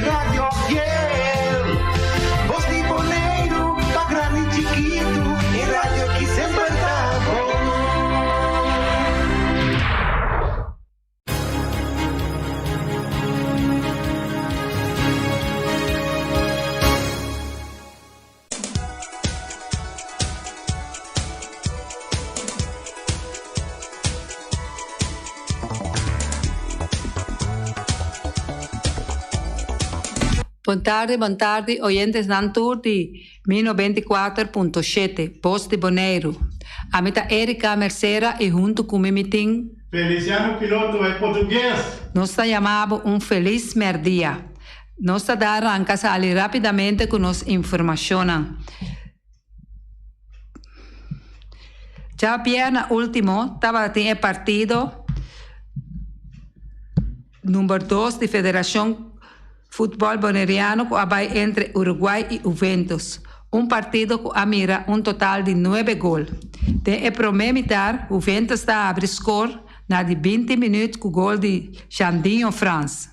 radio fiel. Bos di Boneiru, pa grandi chikitu, e radio ki semper ta bon. Bon tardi, bon tardi oyentesnan tur di Mi 94.7, Bos di Boneiru. Ami ta Erica Mercera y hunto cu mi mi tin. Feliciano Piloto, e portugues! Nos ta yama bo un felis merdia. Nos ta da ranka sali rapidamente ku nos informashonnan. Djabièrnè último tabatin e partido number dos di Federashon Futbòl Boneriano ku a bai entre Uruguay i Uventus, un partido ku a mira un total di nuebe gol. Den e promé mitar Uventus ta habri skor na di binti minüt ku gol di Jandinho Frans.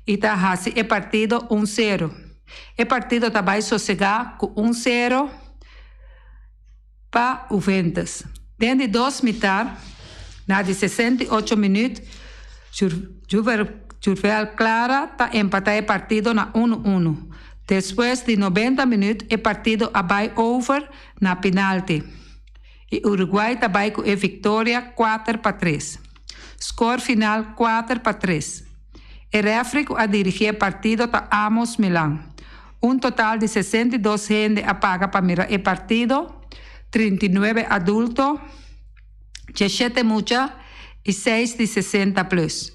i ta hasi e partido un sero. E partido ta bai sosegá ku un sero pa Juventus. Den di dos mitar, na di 68 minüt, Jurvel Clara ta empatá e partido na unu unu. Despues di nobenta minüt e partido a bai over na pinalti i Uruguay ta bai ku e viktoria 4-3. Skor final 4-3. E rèfri ku a dirigí e partido ta Amos Milan. Un total di 62 hende a paga pa mira e partido, 39 adulto, 17 mucha i 6 di 60 plùs.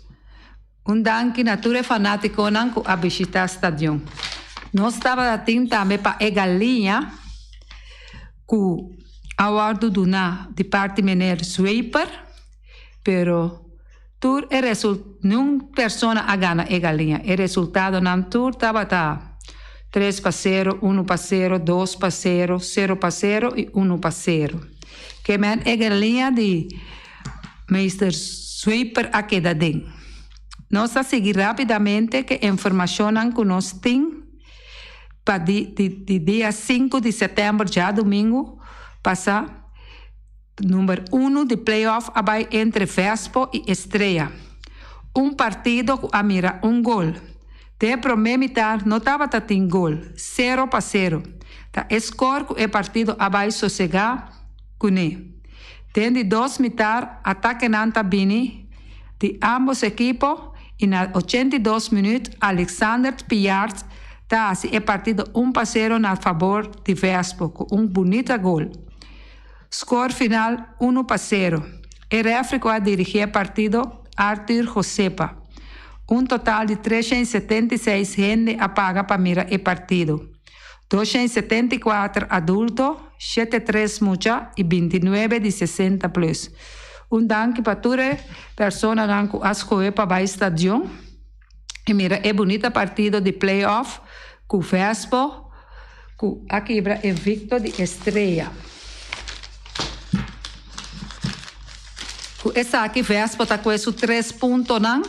Un danki na tur e fanátikonan ku a bishitá stadion. Nos tabata tin tambe pa e galiña ku a wòrdu duná di parti meneer Zweper, pero tur e resul niun persona a gana e galiña. E resultadonan tur tabata 3-0, 1-0, 2-0, 0-0 i 1-0. Ke men e galiña di Meester Sweeper a keda den. Nos ta sigui rápidamente ku e informashonnan ku nos tin pa di di dia sinku di sètèmber djadumingu pasá. Number unu di play-off a bai entre Vespo i Estrella. Un partido ku a mira un gol. Den e promé mitar no tabata tin gol, 0-0 ta e skor ku e partido a bai sosegá kuné. Den di dos mitar atakenan ta bini di ámbos ekipo i na 82 minüt Alexander Piart ta hasi e partido 1-0 na fabor di Vespo ku un bunita gol. Skor final 1-0. E rèfri ku a dirigí e partido, Arthur Josepa. Un total di 376 hende a paga pa mira e partido. 274 adulto, 73 mucha i 29 di 60 plùs. Un danki pa tur e personanan ku a skohe pa bai stadion i mira e bunita partido di play-off ku Vespo ku a kibra invicto di Estrella. Ku esaki Vespo ta kue su tres puntonan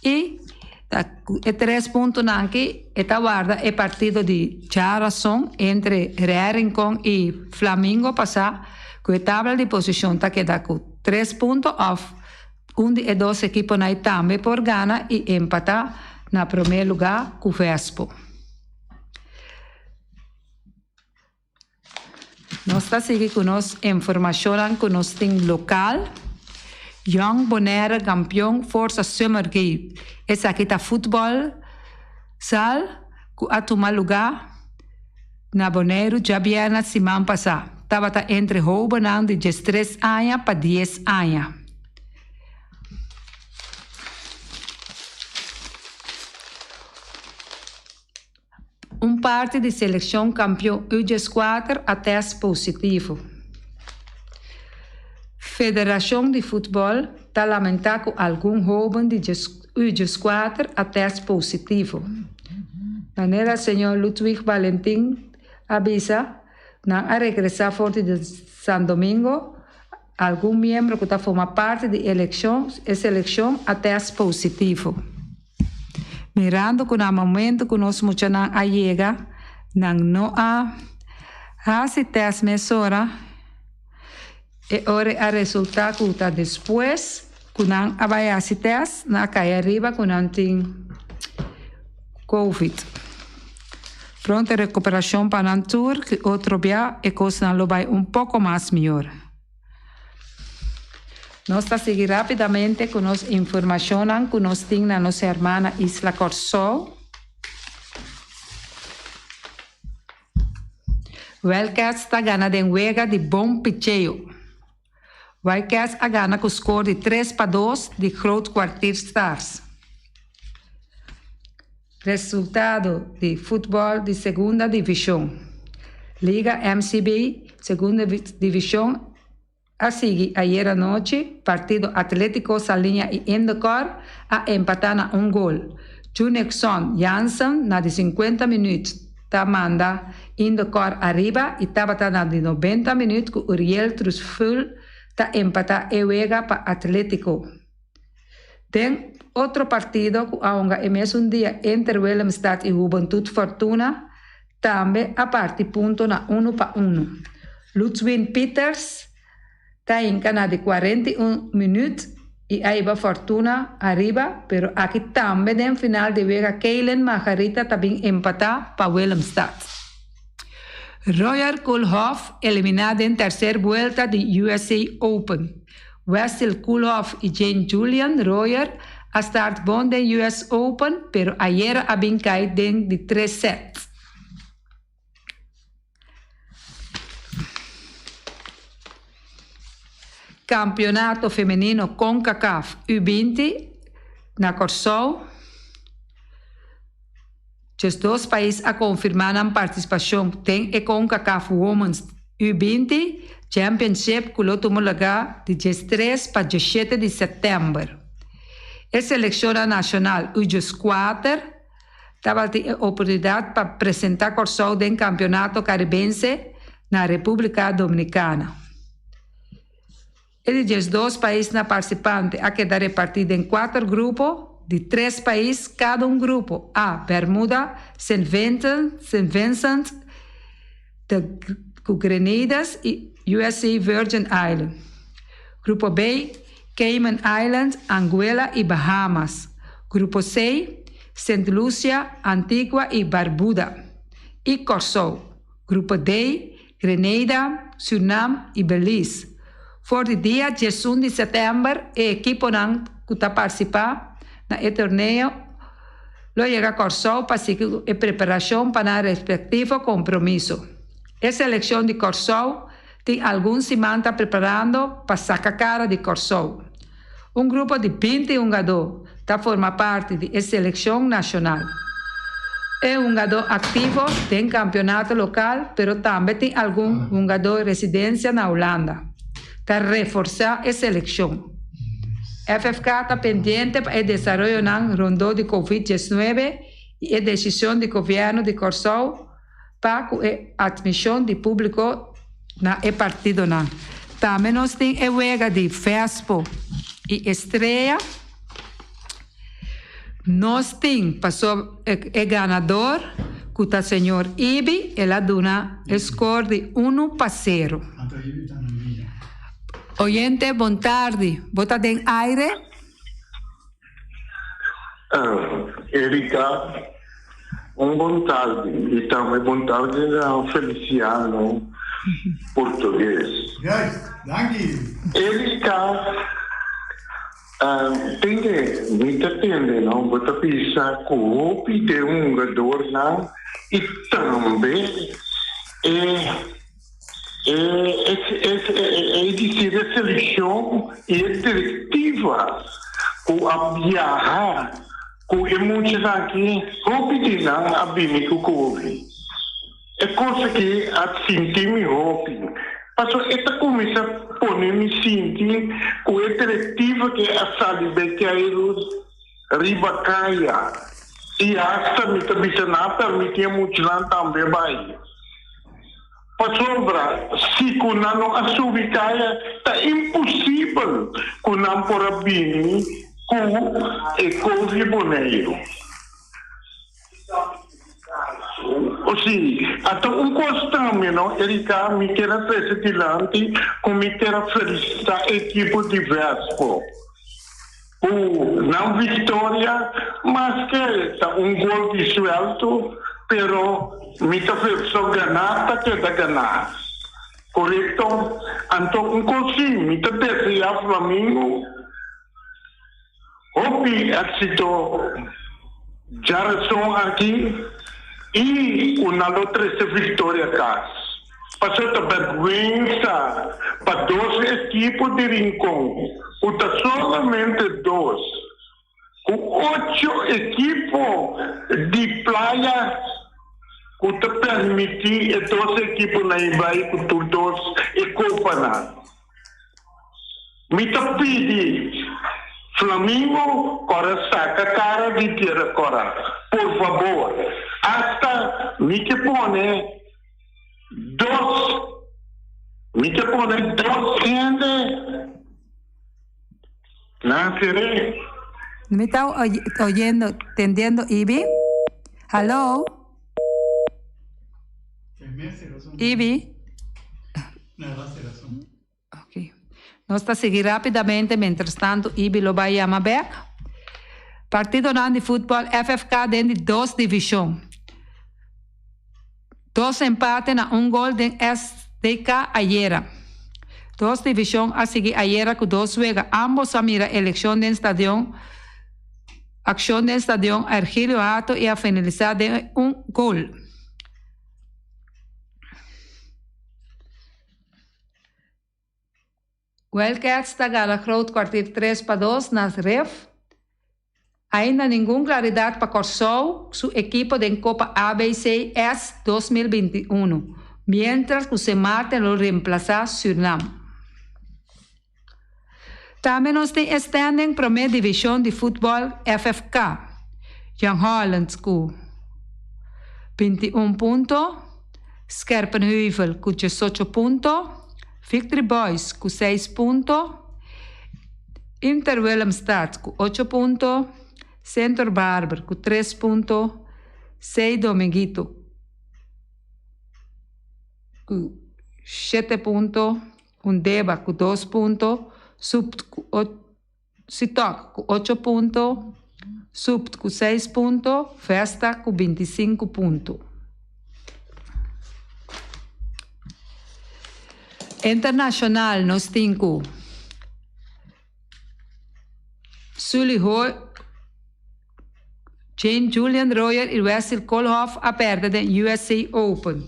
i ta ku e tres puntonan aki e ta warda e partido di djarason entre Real Rincon i Flamingo pasá ku e tabla di posishon ta keda ku tres punto òf un di e dos ekiponan ei tambe por gana i empatá na promé lugá ku Vespo. Nos ta sigui ku nos informashonnan ku nos tin lokal. Jong Bonaire kampion Forza Summer Game. Esaki ta futbòl sal ku a tuma lugá na Boneiru djabièrnè siman pasá. Tabata entre hóbennan di 13 aña pa 10 aña. Un parti di selekshon kampion U14 a tèst positivo. Federashon di Futbòl ta lamentá ku algun hóben di U14 a tèst positivo. Manera señor Ludwig Valentin a bisa, nan a regresá for di San Domingo, algun miembro ku ta forma parti di e selekshon a tèst positivo. Mirando ku na momento ku nos muchanan a yega, nan no a hasi tèst mesora, e ora a resultá ku ta despues ku nan a bai hasi tèst, nan a kai ariba ku nan tin Covid. Pronto rekuperashon pa nan tur, ku otro bia e kosnan lo bai un poko mas mihor. Nos ta sigui rápidamente ku nos informashonnan ku nos tin na nos hermana isla Kòrsou. Wildcats ta gana den wega di bon picheo. Wildcats a gana ku skor di 3-2 di Groot Kwartier Stars. Resultado di futbòl di segunda divishon. Liga MCB segunda divishon a sigui ayera nochi, partido Atlétiko Saliña i Indekor a empatá na un gol. Junexon Jansen na di sinkuenta minüt ta manda Indekor ariba i tabata na di nobenta minüt ku Uriel Trusful ta empatá e wega pa Atlétiko. Den otro partido ku a hunga e mesun dia enter Willemstad i Hubentud Fortuna tambe a parti punto na unu pa unu. Ludwin Pieters ta hinka na di 41 minüt i a hiba Fortuna ariba pero aki tambe den final di wega Kaylen Margarita ta bin empatá pa Willemstad. Royer Koolhof eliminá den terser buelta di USA Open. Wesley Koolhof i Jane Julian Royer a start bon den US Open pero ayera a bin kai den di tres sets. Kampionato femenino Concacaf U20 na Kòrsou. 12 pais a konfirmá nan partisipashon den e Concacaf Women's U20 Championship ku lo tuma lugá di 13 pa 17 di sèptèmber. E selekshonnan nashonal U14 tabatin e oportunidat pa presentá Kòrsou den Kampionato Karibense na Repúblika Dominikana. E di 12 paisnan partisipante a keda repartí den kuater grupo di tres pais kada un grupo, A, Bermuda, Sint Vincent, Sint Vincent de ku Grenades i USA Virgin Island. Grupo B, Cayman Island, Anguilla i Bahamas. Grupo C, Sint Lucia, Antigua i Barbuda i Kòrsou. Grupo D, Grenada, Surnam i Belize. For di dia 11 di sètèmber e ekiponan ku ta partisipá na e torneo lo yega Kòrsou pa sigui ku e preparashon pa nan respektivo kompromiso. E selekshon di Kòrsou tin algun siman ta preparando pa saka kara di Kòrsou. Un grupo di 20 hungadó ta forma parti di e selekshon nashonal. E hungadó aktivo den kampionato lokal pero tambe tin algun hungadó residensia na Hulanda ta reforsá e selekshon. FFK ta pendiente pa e desaroyonan rondó di Covid 19 i e desishon di gobièrnu di Kòrsou pa ku e atmishon di públiko na e partidonan. Tambe nos tin e wega di Vespo i Estrella. Nos tin paso e ganador ku ta señor Ibi, el a duna e skor di 1-0. Oyente, bon tardi. Bo ta den aire? Erika, un bon tardi i tambe bon tardi na Feliciano Portugues. Juist, danki. Erika, tende, mi ta tende no, bo ta bisa ku hopi den hungadornan i tambe e e e e disi e selekshon i e direktiva ku a biaha ku e muchanan aki hopi di nan a bini ku covid. E kos aki a sinti mi hopi pasobra e ta kuminsá pone mi sinti ku e direktiva ke a sali bek Keiru riba kaya i asta mi ta bisa nan a permití e muchanan tambe bai. Pasobra si ku nan no a subi kaya, ta imposibel ku nan por a bini ku e kos di Boneiru. sí. Anto un kos tambe no, Erika, mi kier a trese dilanti ku mi kier a felisitá e ekipo di Vespo ku nan viktoria, maske ta un gol di suèlto, pero mi ta so ganá ta keda ganá. Korekto? Anto un kos sí, mi ta deseá Flamingo. Hopi éxito djarason aki y cu nan lo trece victoria cas. Pasobra ta berguensa pa dos ekipo di Rincon cu ta solamente dos cu ocho ekipo di Playa cu ta permiti e dos ekiponan y bay cu tur dos e copanan. Mi ta pidi Flamingo kora saka kara di tierra kora por fabor hasta mi ke pone dos mi ke pone dos hende nan sere. Mi ta oyendo tendiendo Ibi hallo Ibi. Ok. Nos ta sigui rapidamente, mientras tanto Ibi lo bai yama bek. Partidonan di futbol FFK den di dos divishon. Dos empate na un gol den SDK ayera. Dos divishon a sigui ayera ku dos wega. Ambos a mira elekshon den stadion akshon den stadion Ergilio Hato i a finalisá den un gol. Wildcats ta gana Groot Kwartier tres pa dos na Rif. Ainda ningun klaridat pa Kòrsou su ekipo den Kopa ABCS 2021, miéntras ku Sint Maarten lo remplasá Sürnam. Tambe nos tin e standing promé divishon di futbòl FFK. Jong Holland ku 21 punto, Scherpenheuvel ku 18 punto, Victory Boys ku 6 punto, Inter Willemstad ku 8 punto, Centro Barber ku 3 punto, Sei Dominguito ku 7 punto, Undeba ku dos punto, Supt ku Sitok ku ocho punto, Supt ku seis punto, Vesta ku 25 punto. Internashonal nos tin ku Sully Ho Jane Julian Royer i Wesley Koolhof a pèrdè den USA Open.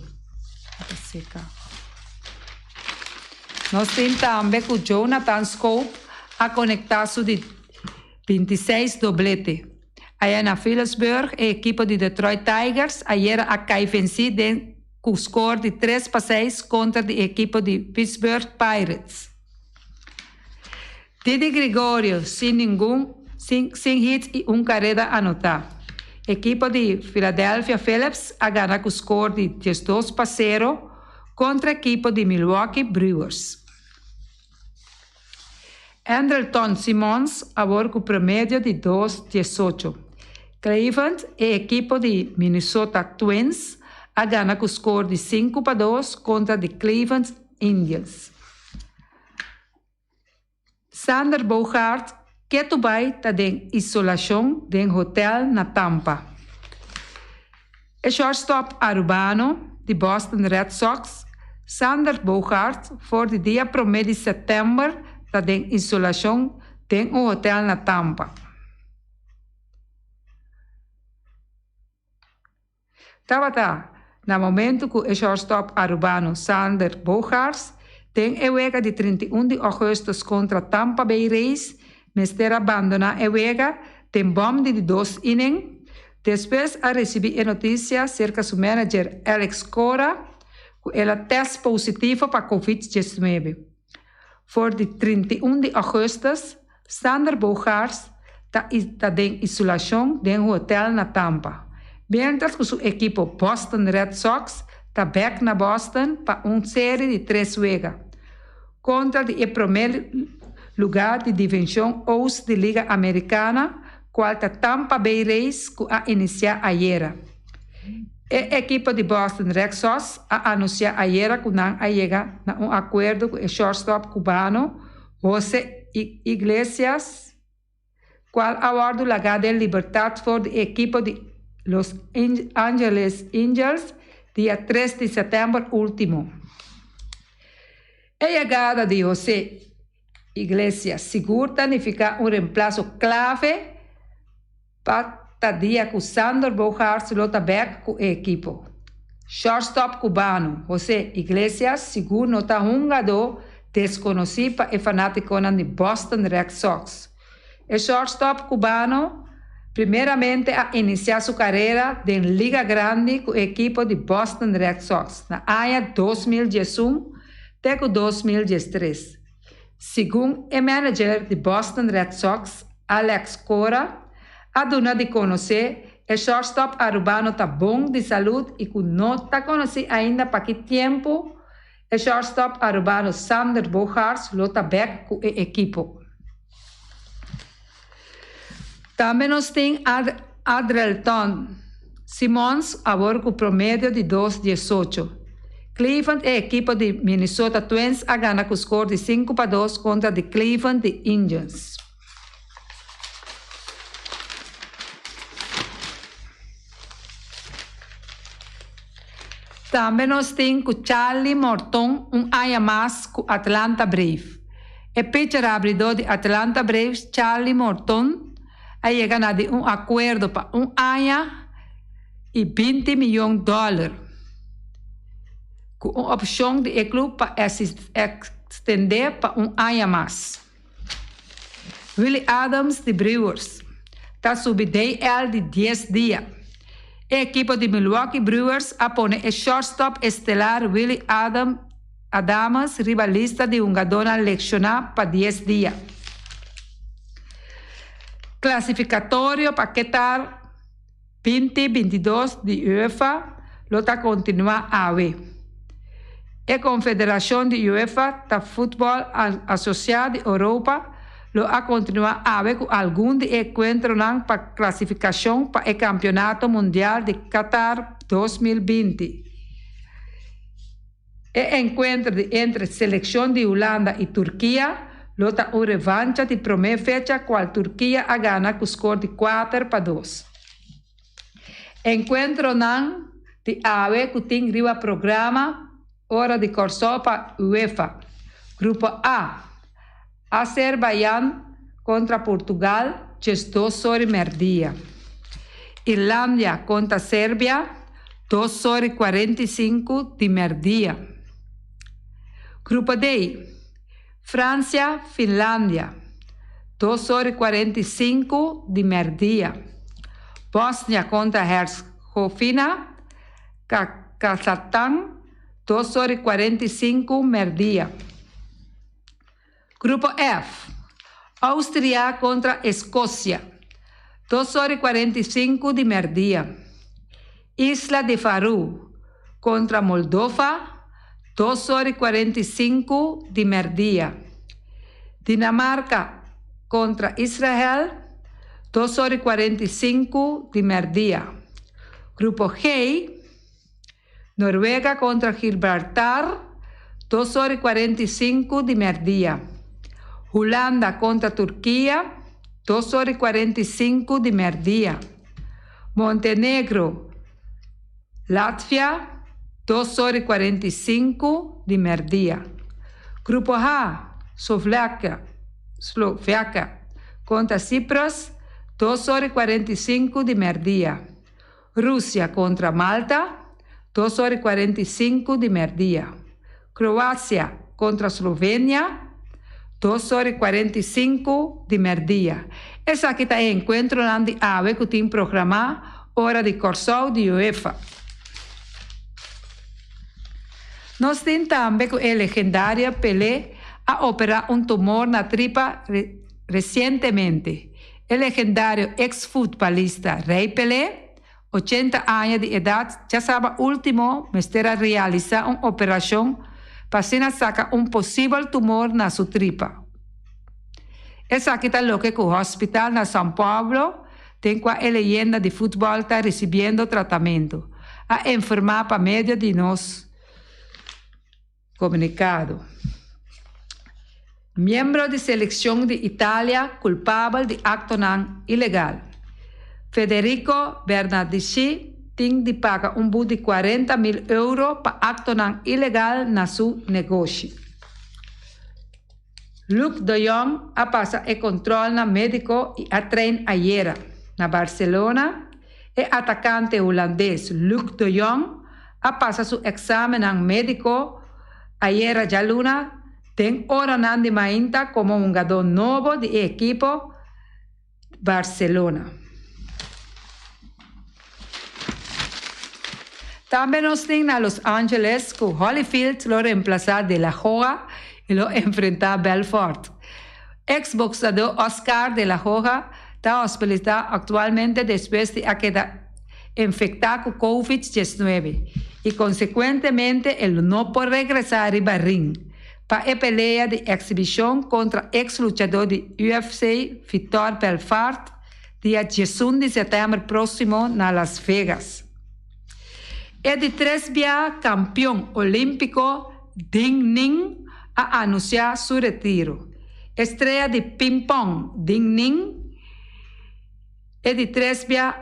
Nos tin tambe ku Jonathan Schoop a konektá su di 26 doblete. Aya na Phillipsburg e ekipo di Detroit Tigers ayera a kai vensí den ku skor di 3-6 kontra di e ekipo di Pittsburgh Pirates. Didi Gregorio sin ningun sin sin hits i un kareda anotá. Ekipo di Philadelphia Phillips a gana ku skor di 12-0 kontra ekipo di Milwaukee Brewers. Andrelton Simmons awor ku promedio di 2-18. Cleveland e ekipo di Minnesota Twins a gana ku skor di 5-2 kontra di Cleveland Indians. Xander Bogaerts ketu bai ta den isolashon den hotel na Tampa. E shortstop arubano di Boston Red Sox, Xander Bogaerts for di dia promé di sèptèmber ta den isolashon den un hotel na Tampa. Tabata na momento ku e shortstop arubano Xander Bogaerts den e wega di 31 di ougùstùs kontra Tampa Bay Rays mester a bandoná e wega den bòm di di dos inning. Despues a risibí e notisia serka su manager Alex Cora ku el a tèst positivo pa covid 19. For di 31 di ougùstùs Xander Bogaerts ta ta den isolashon den un hotel na Tampa, miéntras ku su ekipo Boston Red Sox ta bèk na Boston pa un seri di tres wega kontra di e promé lugá di divenshon Oost di Liga Amerikana, kual ta Tampa Bay Rays ku a inisiá ayera. E ekipo di Boston Red Sox a anunsiá ayera ku nan a yega na un akuerdo ku e shortstop kubano Jose Iglesias, kual a wòrdu lagá den libertat for di e ekipo di Los Angeles Angels dia tres di sètèmber último. E yegada di Jose Iglesias sigur ta nifiká un remplaso klave pa ta dia ku Xander Bogaerts lo ta bèk ku e ekipo. Shortstop kubano Jose Iglesias sigur no ta hungadó deskonosí pa e fanátikonan di Boston Red Sox. E shortstop kubano primeramente a inisiá su karera den Liga Grandi ku e ekipo di Boston Red Sox na aña 2011 te ku 2013. Segun e manager di Boston Red Sox, Alex Cora, a duna di konosé, e shortstop arubano ta bon di salud i ku no ta konosí ainda pa ki tempu e shortstop arubano Xander Bogaerts lo ta bèk ku e ekipo. Tambe nos tin Adrelton Simmons awor ku promedio di dos diesocho. Cleveland e ekipo di Minnesota Twins a gana ku skor di 5-2 kontra di Cleveland di Indians. Tambe nos tin ku Charlie Morton un aña mas ku Atlanta Braves. E pitcher abridó di Atlanta Braves, Charlie Morton, a yega na di un akuerdo pa un aña i 20 miyon dòler, ku un opshon di e klup pa ekstendé pa un aña mas. Willie Adams di Brewers ta subi DL di 10 dia. E ekipo di Milwaukee Brewers a pone e shortstop estelar Willie Adames riba lista di hungadónan lekshoná pa 10 dia. Klasifikatorio pa Qatar 2022 di UEFA lo ta kontinuá awe. E konfederashon di UEFA ta Futbòl Asosiá di Europa lo a kontinuá awe ku algun di e enkuentronan pa klasifikashon pa e Kampionato Mundial di Qatar 2020. E enkuentro di entre selekshon di Hulanda i Turkia lo ta un revancha di promé fecha kual Turkia a gana ku skor di 4-2. Enkuentronan di awe ku tin riba programa ora di Kòrsou pa UEFA. Grupo A, Azerbaijan kontra Portugal 12'or mèrdia. Irlandia kontra Serbia 2'45 di mèrdia. Grupo D, Fransia, Finlandia 2'45 di mèrdia. Bosnia kontra Herzegovina, Kazajstan 2'45 mèrdia. Grupo F, Austria kontra Eskosia, 2'45 di mèrdia. Isla di Faroe kontra Moldova, 2'45 di mèrdia. Dinamarka kontra Israel, 2'45 di mèrdia. Grupo G, Noruega kontra Gibraltar, 2'45 di mèrdia. Hulanda kontra Turkia, 2'45 di mèrdia. Montenegro, Latvia, 2'45 di mèrdia. Grupo H, Slovakia, Slovakia kontra Cyprus, 2'45 di mèrdia. Rusia kontra Malta, 2'45 di mèrdia. Kroasia kontra Slovenia, 2'45 di mèrdia. Esaki ta e enkuentronan di awe ku tin programá ora di Kòrsou di UEFA. Nos tin tambe ku e legendario Pelé a operá un tumor na tripa resientemente. E legendario eks-futbalista Rei Pelé, 80 aña di edat, djasaba último mester a realisá un operashon pa asina saka un posibel tumor na su tripa. Esaki ta loke ku hospital na São Paulo den kua e leyenda di futbòl ta risibiendo tratamentu. a informá pa medio di nos komunikado. Miembro di selekshon di Italia kulpabel di aktonan ilegal. Federico Bernardeschi tin di paga un but di 40.000 euro pa aktonan ilegal na su negoshi. Luuk de Jong a pasa e kontrolnan médiko i a train ayera. Na Barcelona, e atakante hulandes Luuk de Jong a pasa su eksamennan médiko ayera djaluna den oranan di mainta komo hungadó nobo di e ekipo Barcelona. Tambe nos tin na Los Angeles ku Holyfield lo remplasá De La Hoya i lo enfrentá Belfort. Eks boksadó Oscar De La Hoya ta hospitalisá aktualmente despues di a keda infektá ku Covid 19 i konsekuentemente e lo no por regresá riba ring pa e pelea di eksibishon kontra eks luchadó di UFC Vitor Belfort dia 11 di sètèmber próksimo na Las Vegas. E di tres bia kampion olímpiko Ding Ning a anunsiá su retiro. Estrea di ping-pong Ding Ning, e di tres bia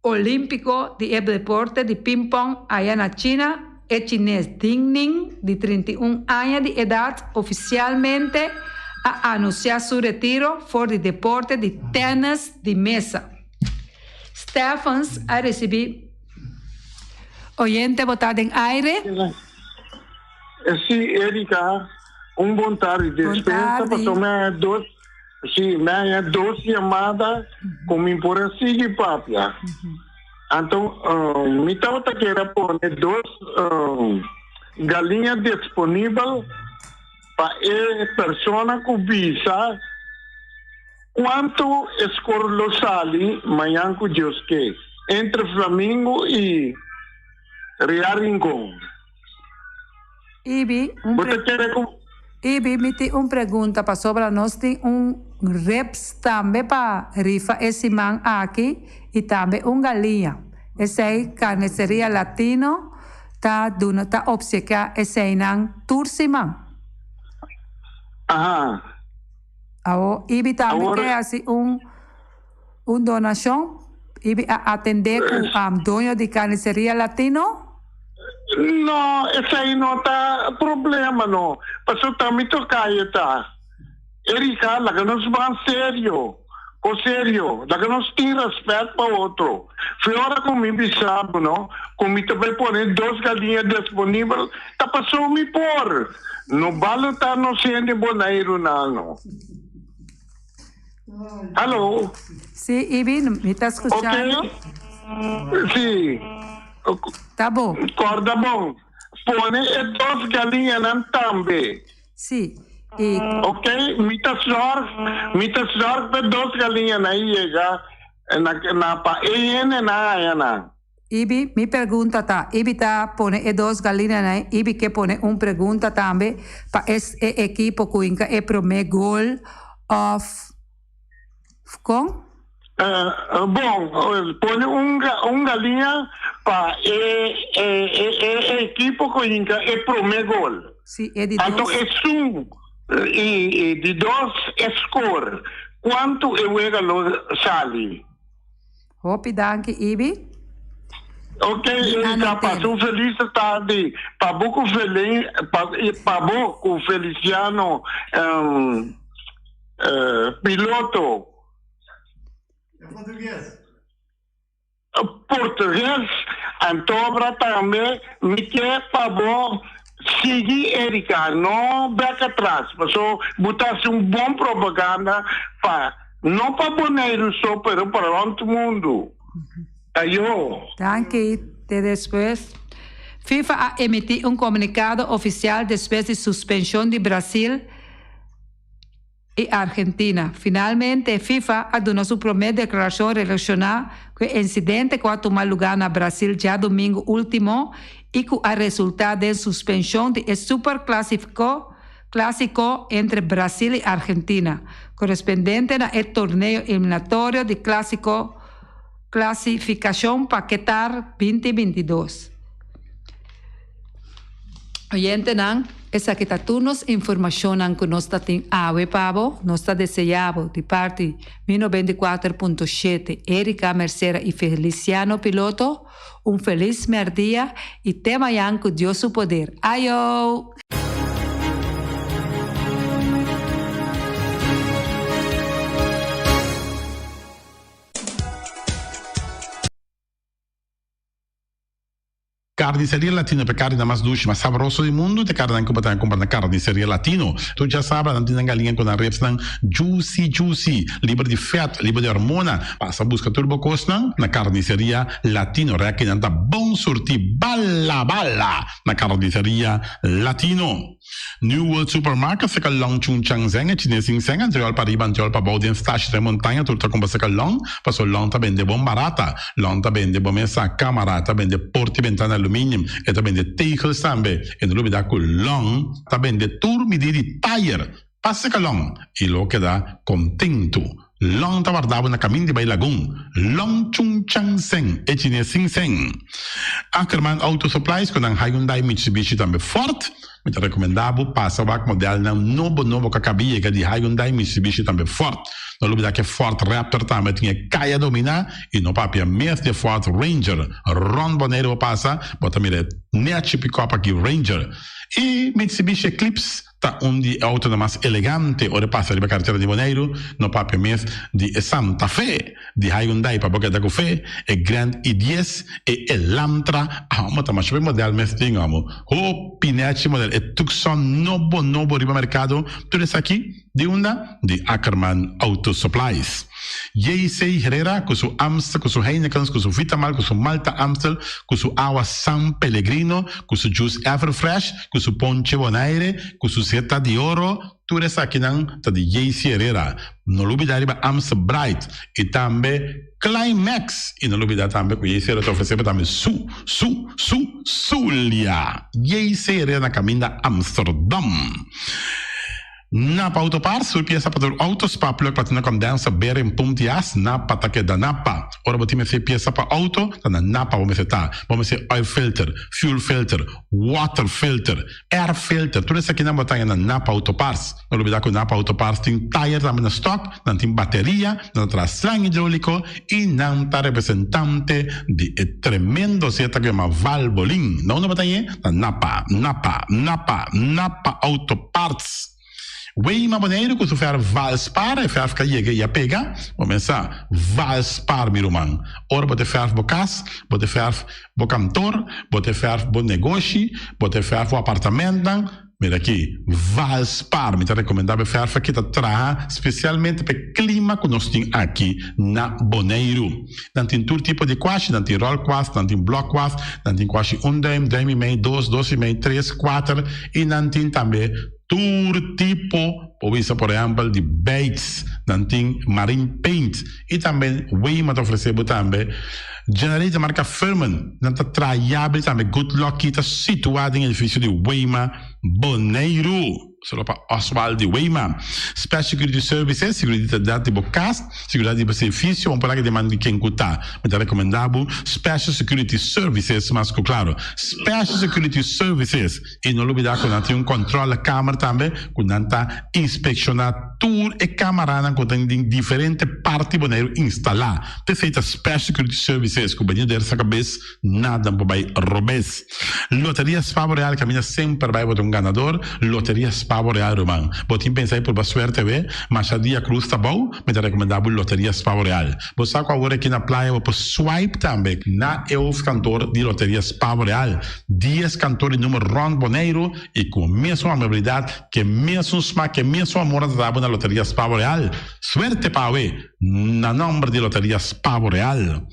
olímpiko di e deporte di ping-pong aya na China, e chines Ding Ning, di 31 aña di edat, ofisialmente a anunsiá su retiro for di deporte di tènis di mesa. Stephens a risibí Oyente bo ta den aire? Sí, Erika, un bon tardi. Dispensa pasobra mi haña dos, sí, mi haña dos yamada ku mi por a sigui papia. Anto mi tabata kier a pone dos galiña disponibel pa e persona ku bisa kuantu e skor lo sali mañan ku Dios ke entre Flamingo i Real Rincon. Ibi, un Bo ta kere ku. Ibi, mi tin un pregunta pasobra nos tin un rips tambe pa rifa e siman aki i tambe un galiña. Esei Carniceria Latino ta duna ta obsekia eseinan tur siman. Aha. Awo Ibi tambe Awor. ke hasi un un donashon? Ibi a atendé ku doño di Carniceria Latino? No, esei no ta problema no. Pasobra ta mi tocayo ta. Erika, laga nos ban serio. Ko serio. Laga nos tin respet pa otro. Fi ora ku mi bisa bo no, ku mi ta bai pone dos galiña disponibel, ta paso mi por. No balota nos hende Boneiru nano. Hallo. Sí, Ibi, mi ta skuchando. Ok. Sí. Ta bon. Korda bon. Pone e dos galiñanan tambe. Sí. I. Ok, mi ta zorg, mi ta zorg pa e dos galiñanan yega na, na pa e hendenan haña nan. Ibi, mi pregunta ta, Ibi ta pone e dos galinanan, Ibi ke pone un pregunta tambe pa es e ekipo ku hinka e prome gol of kon? Bon, pone un un galiña pa e e e ekipo ku hinka e prome gol. Si, e di dos. Anto esun i di dos e skor, kuantu e wega lo sali? Hopi danki Ibi. Ok Erika pasa un feliz tardi pa bo ku Felen pa bo ku Feliciano piloto. Portugues. Portugues antobra tambe mi ke pa bo sigui Erika no bek atras paso bo ta hasi un bon propaganda pa No pa Boneiru so, pero pa rond mundu. Ayo. Danki, te despues. FIFA a emití un komunikado ofisial despues di suspenshon di Brasil i Argentina. Finalmente, FIFA a duna su promé deklarashon relashoná ku e insidente ku a tuma lugá na Brasil djadumingu último i ku a resultá den suspenshon di e Superclásico Clásico entre Brasil y Argentina, correspondiente na e torneo eliminatorio di Clásico. Klasifikashon pa Qatar 2022. Oyentenan, esaki ta tur nos informashonnan ku nos ta tin awe pa bo. Nos ta deseá bo di parti Mi 94.7, Erika Mercera i Feliciano Piloto, un felis mèrdia i te mañan ku Dios su poder. Ayo! Carniceria Latino pa e carninan mas dushi, mas sabroso di mundu ta e carninan cu bo ta cumpra na Carniceria Latino. Tur djasabra nan tin nan galiña cu nan ribsnan juicy juicy, liber di vet, liber di hormona. Pasa busca tur bo cosnan na Carniceria Latino. Rekinan ta bon surti bala bala na Carniceria Latino. New World Supermarket seka long Chung Chang Zeng e chines sin seng antriol pa riba antriol pa bou den stashi den montaña tur ta kumpra seka long paso long ta bende bon barata long ta bende bo mesa kamara ta bende porti bentana aluminium e ta bende tegels tambe e no lubida ku long ta bende tur midi di tayer pa seka long i lo keda kontentu Long ta warda bo na kamin di bai Lagun. Long Chung Chang Seng, e chines sin seng. Ackerman Auto Supplies ku nan Hyundai, Mitsubishi tambe Ford. Mi ta rekomendá bo pasa wak modelnan nobo nobo ku a kabi yega di Hyundai, Mitsubishi tambe Ford. No lubidá ku e Ford Raptor tambe tin e kaya dominá i no papia mes di e Ford Ranger. Rònt Boneiru bo pasa bo ta mira e nechi pikòp aki Ranger. I Mitsubishi Eclipse. Ta un di e autonan mas elegante ora e pasa riba karetera di Boneiru, no papia mes di e Santa Fe di Hyundai pa bo keda ku fe, e Grand i dies, e Elantra, amo ta masha be model mes tin amo, hopi nechi model, e Tucson nobo nobo riba merkado, tur esaki di unda? Di Ackerman Auto Supplies. JC Herrera ku su Amstel, ku su Heinekens, ku su Vitamal, ku su Malta Amstel, ku su awa San Pellegrino, ku su juice Everfresh, ku su ponche Bonaire, ku su seta di oro, tur esakinan ta di JC Herrera. No lubida riba Amstel Bright i tambe Climax. I no lubida tambe ku JC Herrera ta ofresé bo tambe su, su, su, Zulia. JC Herrera na kaminda Amsterdam. Napa Auto Parts, tur piesa pa tur auto, spark plug, platina condenser, bearing, pump di as, Napa ta keda Napa. Ora bo tin mester piesa pa auto, ta na Napa bo mester ta. Bo mester oil filter, fuel filter, water filter, air filter, tur esakinan bo ta haña na Napa Auto Parts. No lubida ku Napa Auto Parts tin tayer tambe na stock, nan tin bateria, nan ta traha slang hidrolico y nan ta representante di e tremendo zeta ku yama Valvoline. Na unda bo ta hañ'e? Na Napa, Napa, Napa, Napa Auto Parts. Weima Boneiru ku su fèrf Valspar, e fèrf ka yega i a pega. Bo mesa Valspar mi ruman. Ora bo te fèrf bo kas, bo te fèrf bo kantor, bo te fèrf bo negoshi, bo te fèrf bo apartamentnan, mira aki, Valspar. Mi ta rekomendá bo e fèrf aki ta traha spesialmente pa e klima ku nos tin aki na Boneiru. Nan tin tur tipo di kwashi, nan tin ròl kwas, nan tin blòk kwas, nan tin kwashi un duim, duim i mei, dos, dos i mei, tres, kuater i nan tin tambe tur tipo, por bisa por ehèmpel di beits, nan tin marine paint i tambe Weima ta ofresé bo tambe generator marka Firman, nan ta traha yabri tambe Good Lucky ta situá den edifisio di Weima Boneiru. Solo pa Oswald di Weima. Special Security Services, seguridat di bo kas, seguridat di bo servisio, un por aki den man di ken ku ta. Mi ta rekomendá bo Special Security Services mas ku klaro. Special Security Services. I no lubidá ku nan tin un kòntròle kamer tambe ku nan ta inspekshoná tur e kamaranan ku tin den diferente parti Boneiru instalá. P'esei ta Special Security Services ku bini der sa kabes. Nada no por bai robes. Loteria Spa Boreal caminda semper bai bo ta un ganador. Loteria Spa Boreal ruman. Bo tin pensa di purba suerte we? Masha dia cruz ta bou, mi ta recomenda bo Loteria Spa Boreal. Bo sa cu awor aki na playa bo por swipe tambe na e hoofdkantoor di Loteria Spa Boreal. Dies kantoor di numer rond Boneiru y cu mesun amabilidad, ke mesun smak, ke mesun amor nan ta da bo na Loteria Spa Boreal. Suerte pa awe na nomber di Loteria Spa Boreal.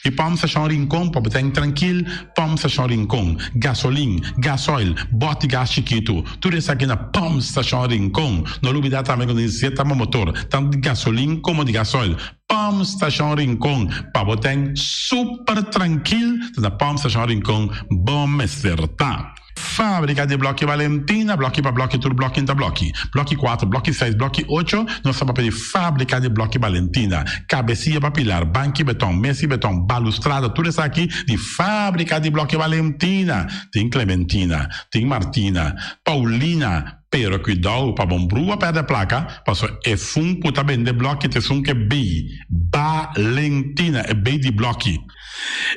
I pòmp stashon Rincon pa bo ta trankil, pòmp stashon Rincon, gasolin, gasoil, bòt di gas chikitu, tur esaki na pòmp stashon Rincon. No lubidá tambe ku nos zeta pa motor, tantu di gasolin komo di gasoil. Pòmp stashon Rincon pa bo ta super trankil, ta na pòmp stashon Rincon bo mester ta. Fábrika di Blòki Valentina, blòki pa blòki tur blòki ta blòki. Blòki kuater, blòki seis, blòki ocho, nos ta papia di Fábrika di Blòki Valentina. Kabesia pa pilar, banki beton, mesi beton, balustrada, tur esaki di Fábrika di Blòki Valentina. Tin Clementina, tin Martina, Paulina, pero kuidou pa bon brua pèrdè plaka, paso esun ku ta bende blòki ta esun ke bei Valentina, e bei di blòki.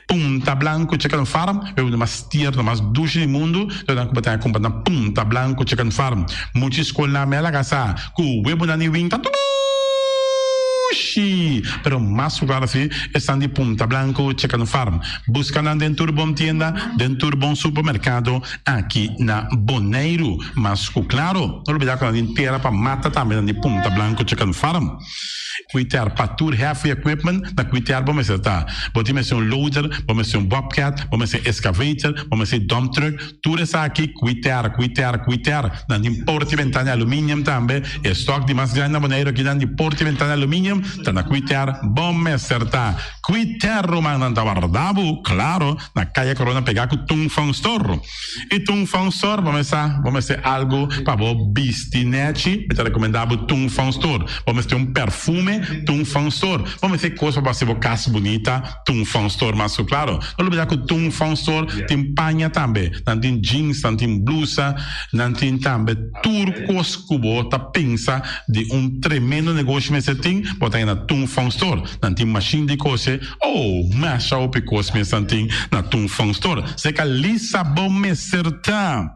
Punta Blanco Chicken Farm, e un mas tierno, mas dushi di mundu, lo nan ku bo ta kumpra na Punta Blanco Chicken Farm. Mucha skolnan me a laga sa ku webunan di win ta dushi! Pero mas ku klaro si esnan di Punta Blanco Chicken Farm. Buska nan den tur bon tienda, den tur bon supermerkado aki na Boneiru. Mas ku klaro, no lubida ku nan tin tera pa mata tambe nan di Punta Blanco Chicken Farm. Kuiter pa tur heavy equipment na kuiter bo mester ta. Bo tin mester un loader, bo mester un bobcat, bo mester excavator, bo mester dump truck, tur esaki kuiter, kuiter, kuiter. Nan tin porta y ventana aluminium tambe. E stock di mas grandi na Boneiru aki nan di porta y ventana aluminium ta na kuiter bo mester ta. Kuiter ruman nan ta warda bo, claro, na Kaya Corona pega ku Tung Fong Store. I Tung Fong Store bo mester bo mester algu pa bo bisti nechi, mi ta rekomendá bo Tung Fong Store. Bo mester un perfume, Tung Fong Store. Bo mester kos pa bo hasi bo kas bunita, Tung Fong Store mas ku klaro. No lubidá ku Tung Fong Store tin paña tambe. Nan tin jeans, nan tin blusa, nan tin tambe tur kos ku bo ta pensa di un tremendo negoshi mester tin, bo ta haña na Tung Fong Store. Nan tin mashin di kose. Oh, masha hopi kos mes nan tin na Tung Fong Store. Seka Lisa bo mester ta.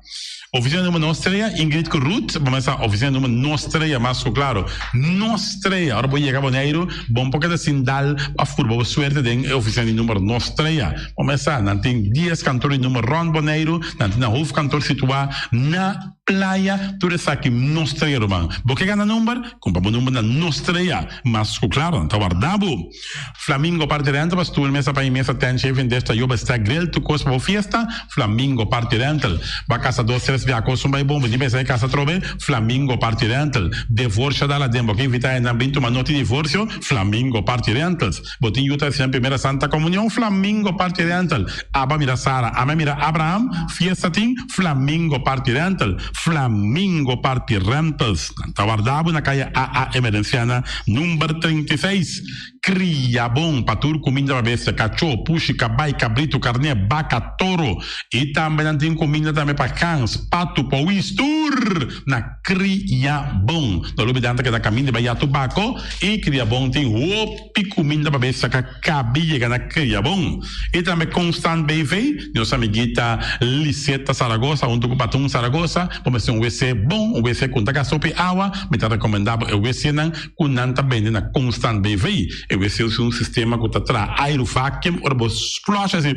Oficina numero nos trea, Ingrid ku Ruth, bo mester sa oficina numero nos trea mas ku klaro. Nos trea, ora bo yega Boneiru, bo no por keda sin dal of purba bo suerte den e oficina di numero nos trea. Bo mester sa, nan tin dies kantor di numero rond Boneiru, nan tin nan hoofdkantoor situa na Playa, tur esaki nos trea ruman. Bo ke gana number? Kumpra bo number na nos trea. Mas ku klaro, nan ta warda bo. Flamingo Party Rental pa stoel, mesa pa mesa, tent, chef, desta, yoba, stack, grill, tur kos pa bo fiesta, Flamingo Party Rental. Ba kasa dos, tres bia kos un bai bon, bo tin pensa e kasa atrobe, Flamingo Party Rental. Devorsio dal aden, bo ke invita hendenan bin tuma noti divorsio, Flamingo Party Rentals. Bo tin yu ta hasi nan primera Santa Comunion, Flamingo Party Rental. Aba mira Sara, ame mira Abraham, fiesta tin, Flamingo Party Rental. Flamingo Party Rentals. Nan ta warda bo na kaya AA Emerenciana number 36. Kria bon pa tur kuminda pa bestia, kachó, pushi, kabai, kabritu, karné, baka, toro. I tambe nan tin kuminda tambe pa gans, patu, powis, tur na Kria Bon. No lubida nan ta keda kaminda bai Yatu Bako i Kria Bon tin hopi kuminda pa bestia ka kabi yega na Kria Bon. I tambe Constant BV, nos amiguita Liseta Zaragoza huntu ku Patun Zaragoza, bo mester un wc bon, un wc ku no ta gasta hopi awa, mi ta rekomendá bo e wcnan ku nan ta bende na Constant BV. E wc usa un sistema ku ta traha airu vacuum, ora bo flush asi,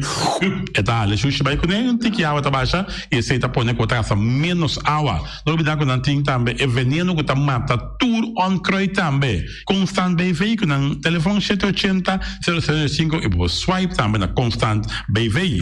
e ta hala e shushi bai kuné, un tiki awa ta basha i esei ta pone ku bo ta gasta ménos awa. No olbidá ku nan tin tambe e veneno ku ta mata tur onkruid tambe. Constant BV ku nan telefon shete ochenta, sero sero sinku i bo por swipe tambe na Constant BV.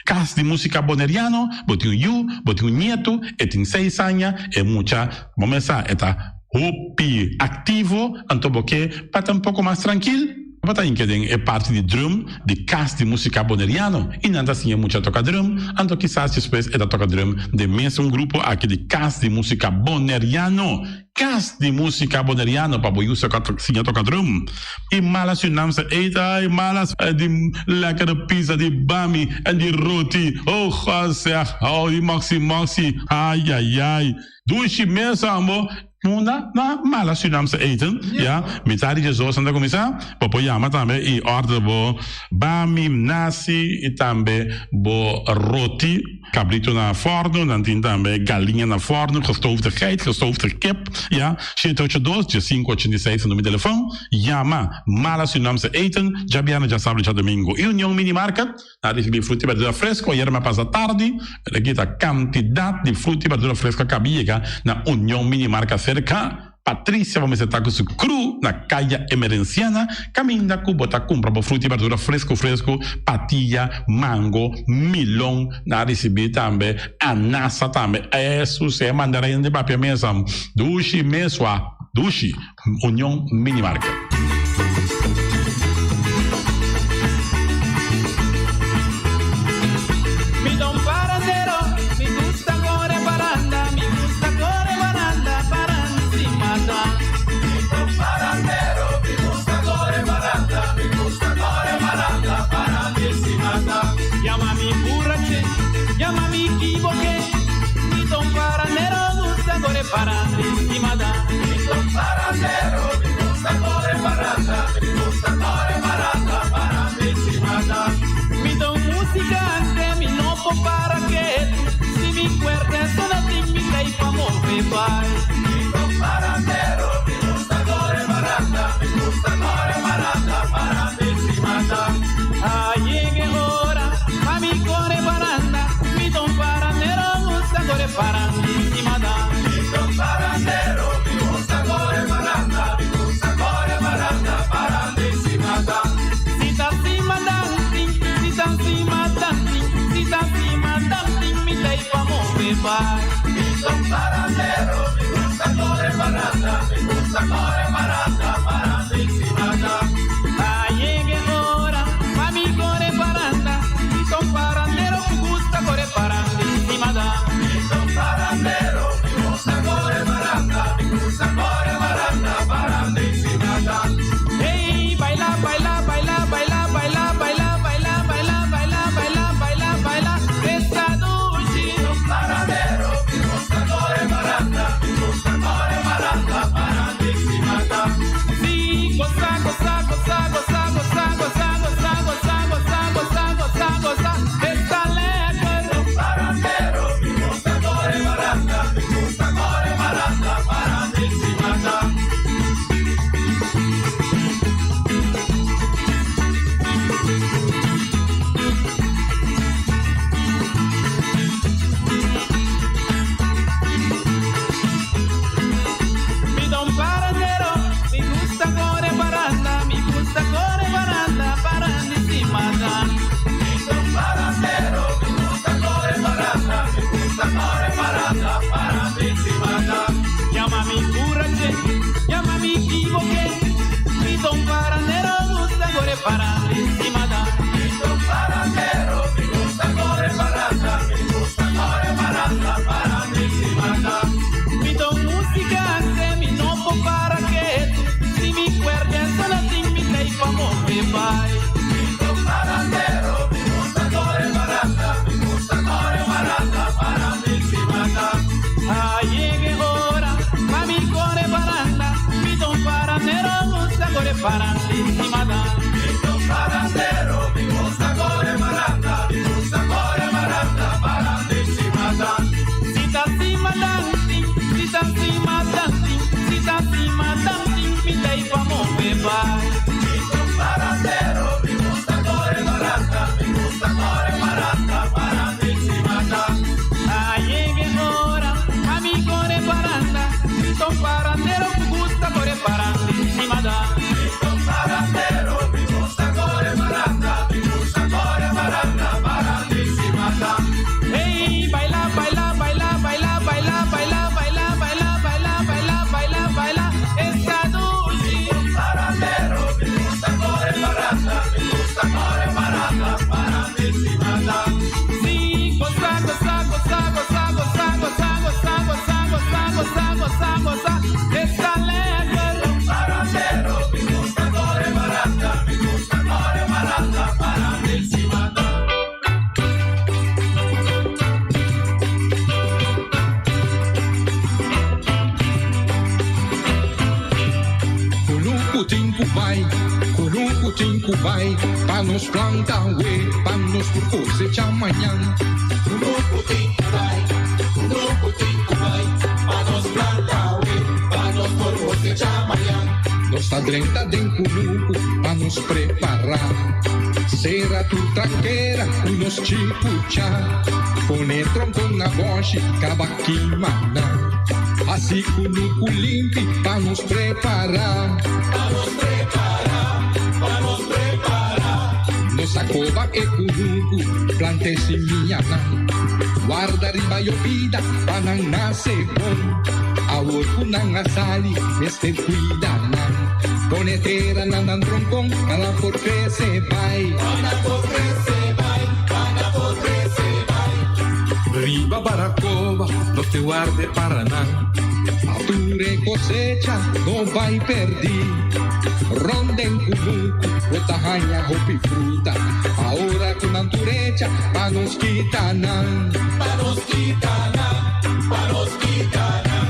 Kas di Musika Boneriano, bo tin un yu, bo tin un nietu, e tin seis aña, e mucha bo mes sa e ta hopi aktivo, anto bo ke pa ta un poko mas trankil, bo ta hinka den e parti di drum di Kas di Musika Boneriano i nan ta siña mucha toka drum, anto kisas despues e ta toka drum den mesun grupo aki di Kas di Musika Boneriano. Kas di Musika Boneriano pa bo yu siña toka drum. I mala Surinaamse eten, ai malas di lekkere pizza di bami en di roti, oh God zeg, oh di moxi moxi, ai ai ai. Dushi mes ambo. Munda na mala Surinaamse eten, ya, mitad di djesdos nan ta kuminsá, bo por yama tambe i order bo bami, nasi i tambe bo roti, kabritu na fòrnu, nan tin tambe galiña na fòrnu, gestoofde geit, gestoofde kip, ya, shete ocho dos, diesinku ochenta i seis ta numero di telefòn, yama mala Surinaamse eten, djabièrnè, djasabra, djadumingu. I Union Mini Market. Na ricibi fruta y berdura fresco ayer me pasa tardi, pero aki ta cantidad di fruta y berdura fresco a caba yega na Union Mini Marca cerca Patricia bo mester ta cu su crew na Caya Emerenciana caminda cu bo ta cumpra bo fruta y berdura fresco fresco, patilla, mango, milon, na ricibi tambe anasa tambe, Jesus e mandarin di papia mesa dushi mesua dushi. Union Mini Market. Mi don parandero, mi parranda encima da. Mi ta un parrandero, mi gusta core parranda, mi gusta core parranda, parranda encima da. Mi ta un musicante, mi no por para ketu, si mi cuerde sona tin mi t'ey pa move bai. Mi ta un parrandero, mi gusta core parranda, mi gusta core parranda, parranda encima da. A yega e ora pa mi core parranda, mi ta un parrandero, gusta core parranda encima da. Mi ta un parrandero, mi gusta core parranda, mi gusta core parranda, parranda encima da. Si ta sima danti, si ta sima danti, si ta sima danti, mi t'ey pa move bai. Mi ta un parrandero, mi gusta core parranda, mi gusta core parranda, parranda encima da. A yega e ora pa mi core parranda, mi ta un parrandero cu gusta core parranda encima da. Mi ta un parrandero, mi gusta core parranda, mi gusta core parranda, parranda encima da. Hey, baila, baila, baila, baila, baila, baila, baila, baila, baila, baila, baila, baila, esta dushi. Mi ta un parrandero, mi gusta core parranda, mi gusta core parranda, parranda encima da. Si, goza, goza, goza, goza, goza, goza, goza, goza, goza, goza, goza, goza, esta lekker. Mi ta un parrandero, mi gusta core parranda, mi gusta core parranda, parranda encima da. Mi ta un parrandero, mi gusta core parranda, mi gusta core parranda, parranda encima da. Mi ta un parrandero, mi gusta core parranda, mi gusta core parranda, parranda encima da. Yama mi curache, yama mi equivoque, mi ta un parrandero, gusta core parranda encima da. Mi ta un parrandero, mi gusta core parranda, mi gusta core parranda, parranda encima da. Mi ta un musicante, mi no por para ketu, si mi cuerde sona tin mi t'ey pa move bai. Mi ta un parrandero, mi gusta core parranda, mi gusta core parranda, parranda encima da. A yega e ora pa mi core parranda, mi ta un parrandero, gusta core parranda encima da. Mi ta un parrandero, mi gusta core parranda, mi gusta core parranda, parranda encima da. Si ta sima danti, si ta sima danti, si ta sima danti, mi t'ey pa move bai. Mi ta un parrandero, mi gusta core parranda, mi gusta core parranda, parranda encima da. A yega e ora pa mi core parranda, mi ta un parrandero cu gusta core parranda encima da. Mi ta un parrandero, mi gusta core parranda, mi gusta core parranda, parranda encima da. Hey, baila, baila, baila, baila, baila, baila, baila, baila, baila, baila, baila, baila, esta dushi. Mi ta un parrandero, mi gusta core parranda, mi gusta core parranda, parranda encima da. Si, goza, goza, goza, goza, goza, goza, goza, goza, goza, goza, goza, goza, esta lekker. Mi ta un parrandero, mi gusta core parranda, mi gusta core parranda, parranda encima da. Kunuku tin ku bai, kunuku tin ku bai, pa nos planta we, pa nos por kosecha mañan. Kunuku tin ku bai, kunuku tin ku bai, pa nos planta we, pa nos por kosecha mañan. Nos ta drenta den kunuku pa nos prepará. Sera tur trankera ku nos chipucha. Pone tronkon na bòshi, kaba kima nan. Hasi kunuku limpi pa nos prepará. Pa nos prepará, pa nos prepará. Nos a koba e kunuku, planta e simianan. Warda riba yobida pa nan nase bon. Awor ku nan a sali, mester kuida nan. Pone tera na nan tronkon, pa nan por krese bai. Pa nan por krese bai, pa nan por krese bai. Riba Baracoba nos te warde para nan. Pa tur e kosecha no bai perdí. Rond den kunuku bo ta haña hopi fruta. Awor ku nan tur hecha pa nos kita nan. Pa nos kita nan, pa nos kita nan.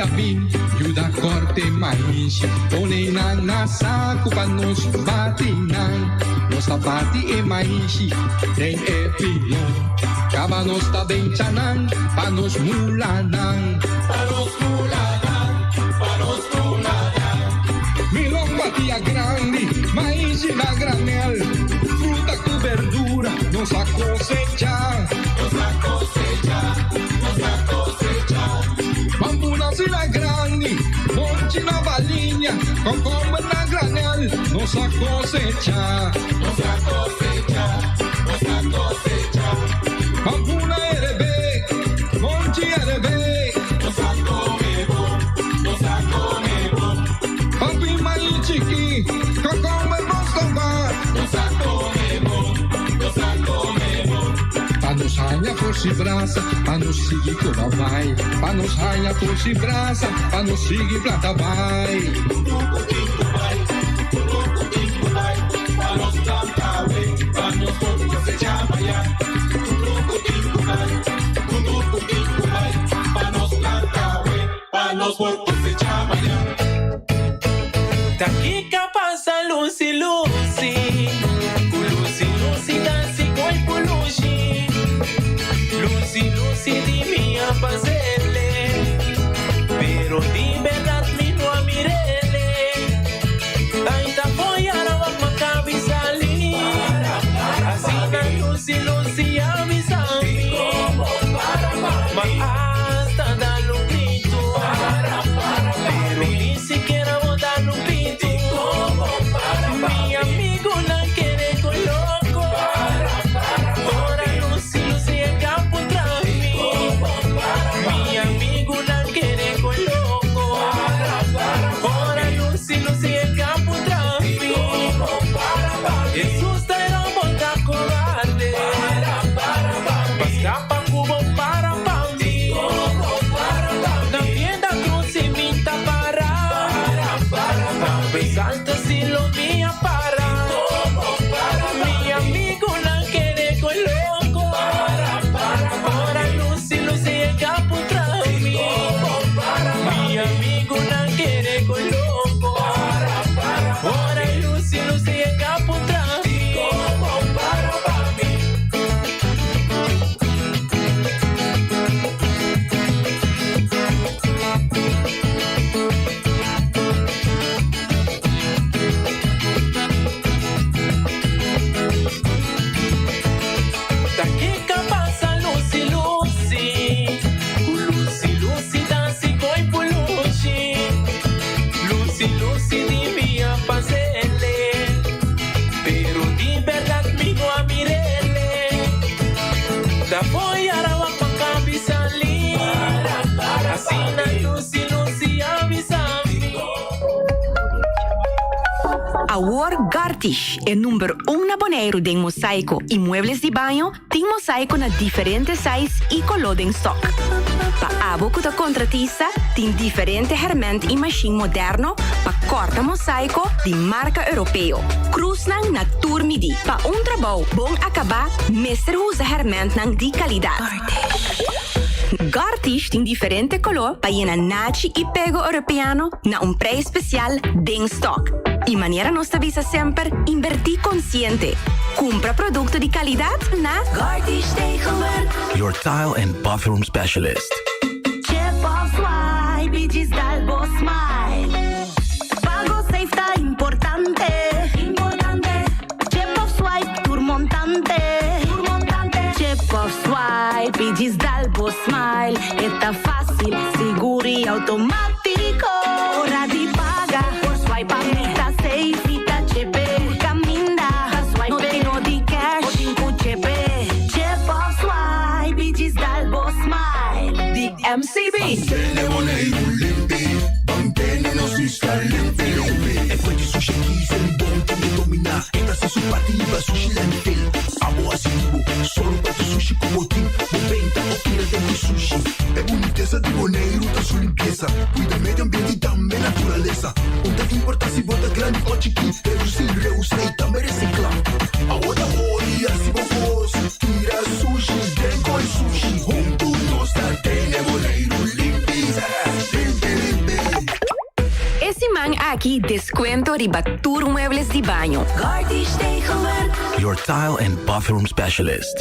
famia bin yuda kòrta e maishi, pone nan na saku pa nos bati nan. Nos ta bati e maishi den e pilon, kaba nos ta bencha nan pa nos mula nan. Pa nos mula nan, pa nos mula nan. Milon batia grandi, maishi na granel, fruta ku berdura nos a kosecha. Nos a kosecha, nos a kosecha. Bambu na grandi, bonchi na baliña, kòkòmber na granel, nos a kosecha. Nos a kosecha, nos a kosecha. Bambu na herebé, bonchi herebé. Nos a kome bon, nos a kome bon. Papi mai chikí, kòkòmber nos stobá. Nos a kome bon, nos a kome bon. Pa nos haña forsa i brasa, pa nos sigui koba bai. Pa nos haña forsa i brasa, pa nos sigui planta bai. Kunuku tin ku bai, kunuku tin ku bai, pa nos planta we, pa nos por kosechá mañan. Kunuku tin ku bai, kunuku tin ku bai, pa nos planta we, pa nos por kosechá mañan. Ta kiko a pasa Lucy Lucy? Ku Lucy Lucy ta hasi koi pulushi. Lucy Lucy di mi a pasele, pero di berdad mi no a mirele. Ay ta fo'i Arawak m'a kabi sali. Asina Lucy Lucy a bisa mi. M'a hasta dal un gritu, pero ni sikiera bo dal un pitu. Mi amigunan kere ku loko. Ora Lucy Lucy a kapu tras mi. Mi amigunan kere ku loko. Ora Lucy Lucy a kapu tras mi. Jesus ta era un bota kobarde. Pa skapa ku bo para pa mi. Na tienda Cruz mi ta para. Salta si lo mi a para. Mi amigunan kere ku loko. Ora Lucy Lucy a kapu tras mi. Mi amigunan kere ku loko. Ora Lucy Lucy a kapu tras mi. Ta kiko a pasa Lucy Lucy? Ku Lucy Lucy ta hasi koi pulushi. Lucy Lucy di mi a pasele, pero di berdad mi no a mirele. Ta fo'i Arawak m'a kabi sali. Asina Lucy Lucy a bisa mi. Awor Gartish, e number un na Boneiru den mosaiko i muebles di baño, tin mosaiko na diferente size i koló den stock. Pa abo ku ta kontratista, tin diferente hèrmènt i mashin moderno pa kòrta mosaiko di marka europeo. Krusnan na tur midí. Pa un trabou bon akabá, mester usa hèrmèntnan di kalidat. Gartish tin diferente koló pa yena nachi i pego europeano na un prijs spesial den stock. I manera nos ta bisa semper, inbertí konsiente. Kumpra produkto di kalidat na Gartish Tegelwerk. Your tile and bathroom specialist. Chip of swipe i djis dal bo smile. Pago safe ta importante. Importante. Chip of swipe tur montante. Tur montante. Chip of swipe i djis dal bo smile. E ta fásil, sigur i outomátiko. Ora di paga, por swipe mi ta safe mi ta chepe. Tur kaminda, ta swipe no tin no di cash, bo tin ku chepe. Chip of swipe i djis dal bo smile. Di MCB. Mantene Boneiru limpi, mantene nos isla limpi limpi. E fuente sushi aki e bon tambe dominá. E ta su parti riba sushi landfill. Abo hasi di bo, sòru pa tur sushi ku bo tin. Bo benta òf tira den ku sushi. E bunitesa di Boneiru ta su limpiesa. Kuida medio ambiente i tambe naturalesa. No ta importá si bo ta grandi òf chikí. Redusí, reusa i tambe resiklá. Awor ta hori hasi bo kos. Tira sushi den koi sushi. Huntu nos ta tene Boneiru limpi. Limpi. aki descuento riba tur muebles di baño. Gartish Tegelwerk. Your tile and bathroom specialist.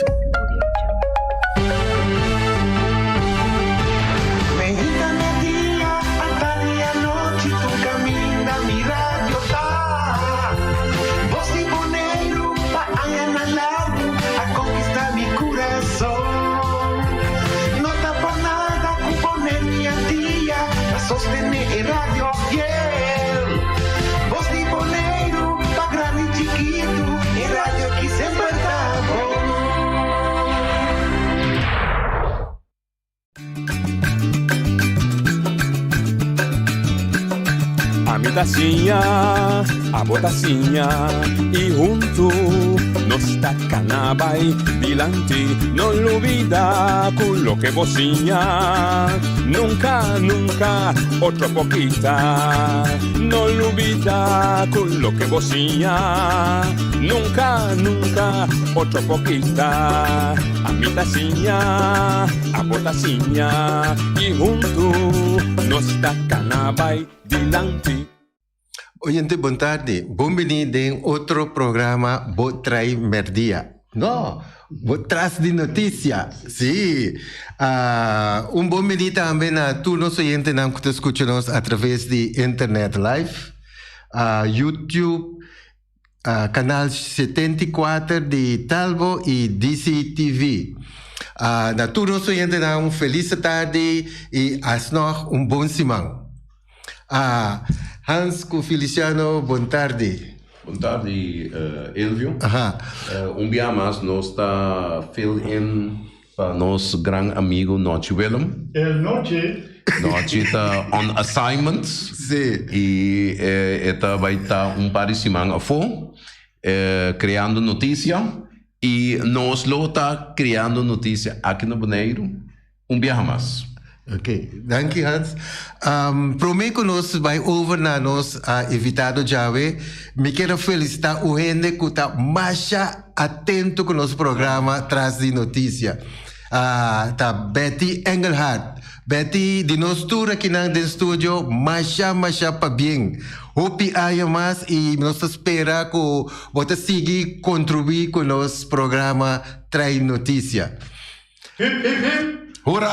Ami ta siña, abo ta siña y hunto nos ta cana bay dilanti. No lubida cu loke bo siña nunca, nunca otro por kita. No lubida cu loke bo siña nunca, nunca otro por kita. Ami ta siña, abo ta siña y hunto nos ta cana bay dilanti. Oyente bon tardi, bon bini den otro programa Bo Trai Merdia. No, bo tras di noticia. Sí. Ah, un bon bini tambe na tur nos oyentenan ku ta skucha nos a traves di internet live, ah, YouTube, Canal 74 di Talbo y DCTV. Na tur nos oyentenan un feliz tardi y asnog un bon siman. Hans cu Feliciano bon tardi. Bon tardi Elvio. Un bia mas nos ta fill in Pa nos gran amigo Nochi Willem. El Nochi. Nochi ta on assignment. Sí. Y e ta bay ta un par di siman afo creando noticia. Y nos lo ta creando noticia aki na Boneiru un biaha mas. Ok, danki Hans. Um, prome ku nos bai over na nos uh, invitado djawe, mi kier a felicita un hende ku ta masha atento ku nos programa Tras di Noticia. Uh, ta Betty Engelhardt. Betty, di nos tur akinan den studio, masha masha pabien. Hopi aña mas i nos ta spera ku bo ta sigui kontribuí ku nos programa Trai Noticia. Hip hip hip! Hurra!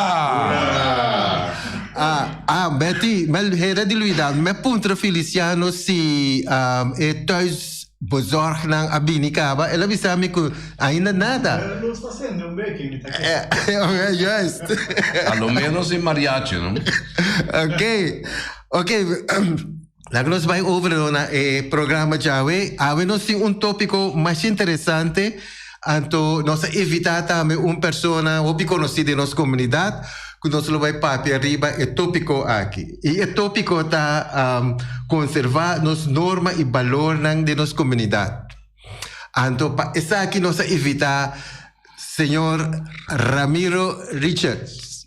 Ah, ah, Betty, me hera di luida, me puntra Feliciano si um, e thuisbezorgnan a bini kaba. El a bisa mi ku ainda nada. Pero nos ta sende un beki, mi ta kere. Eh, juist. A lo menos e mariachi, no? Ok, ok. Laga nos bai over na e programa djawe. Awe nos tin un tópiko masha interesante. Anto nos a invitá tambe un persona hopi konosí den nos komunidat ku nos lo bai papia riba e tópiko aki. I e tópiko ta konservá nos norma i balornan den nos komunidat. Anto pa esaki nos a invitá señor Ramiro Richards.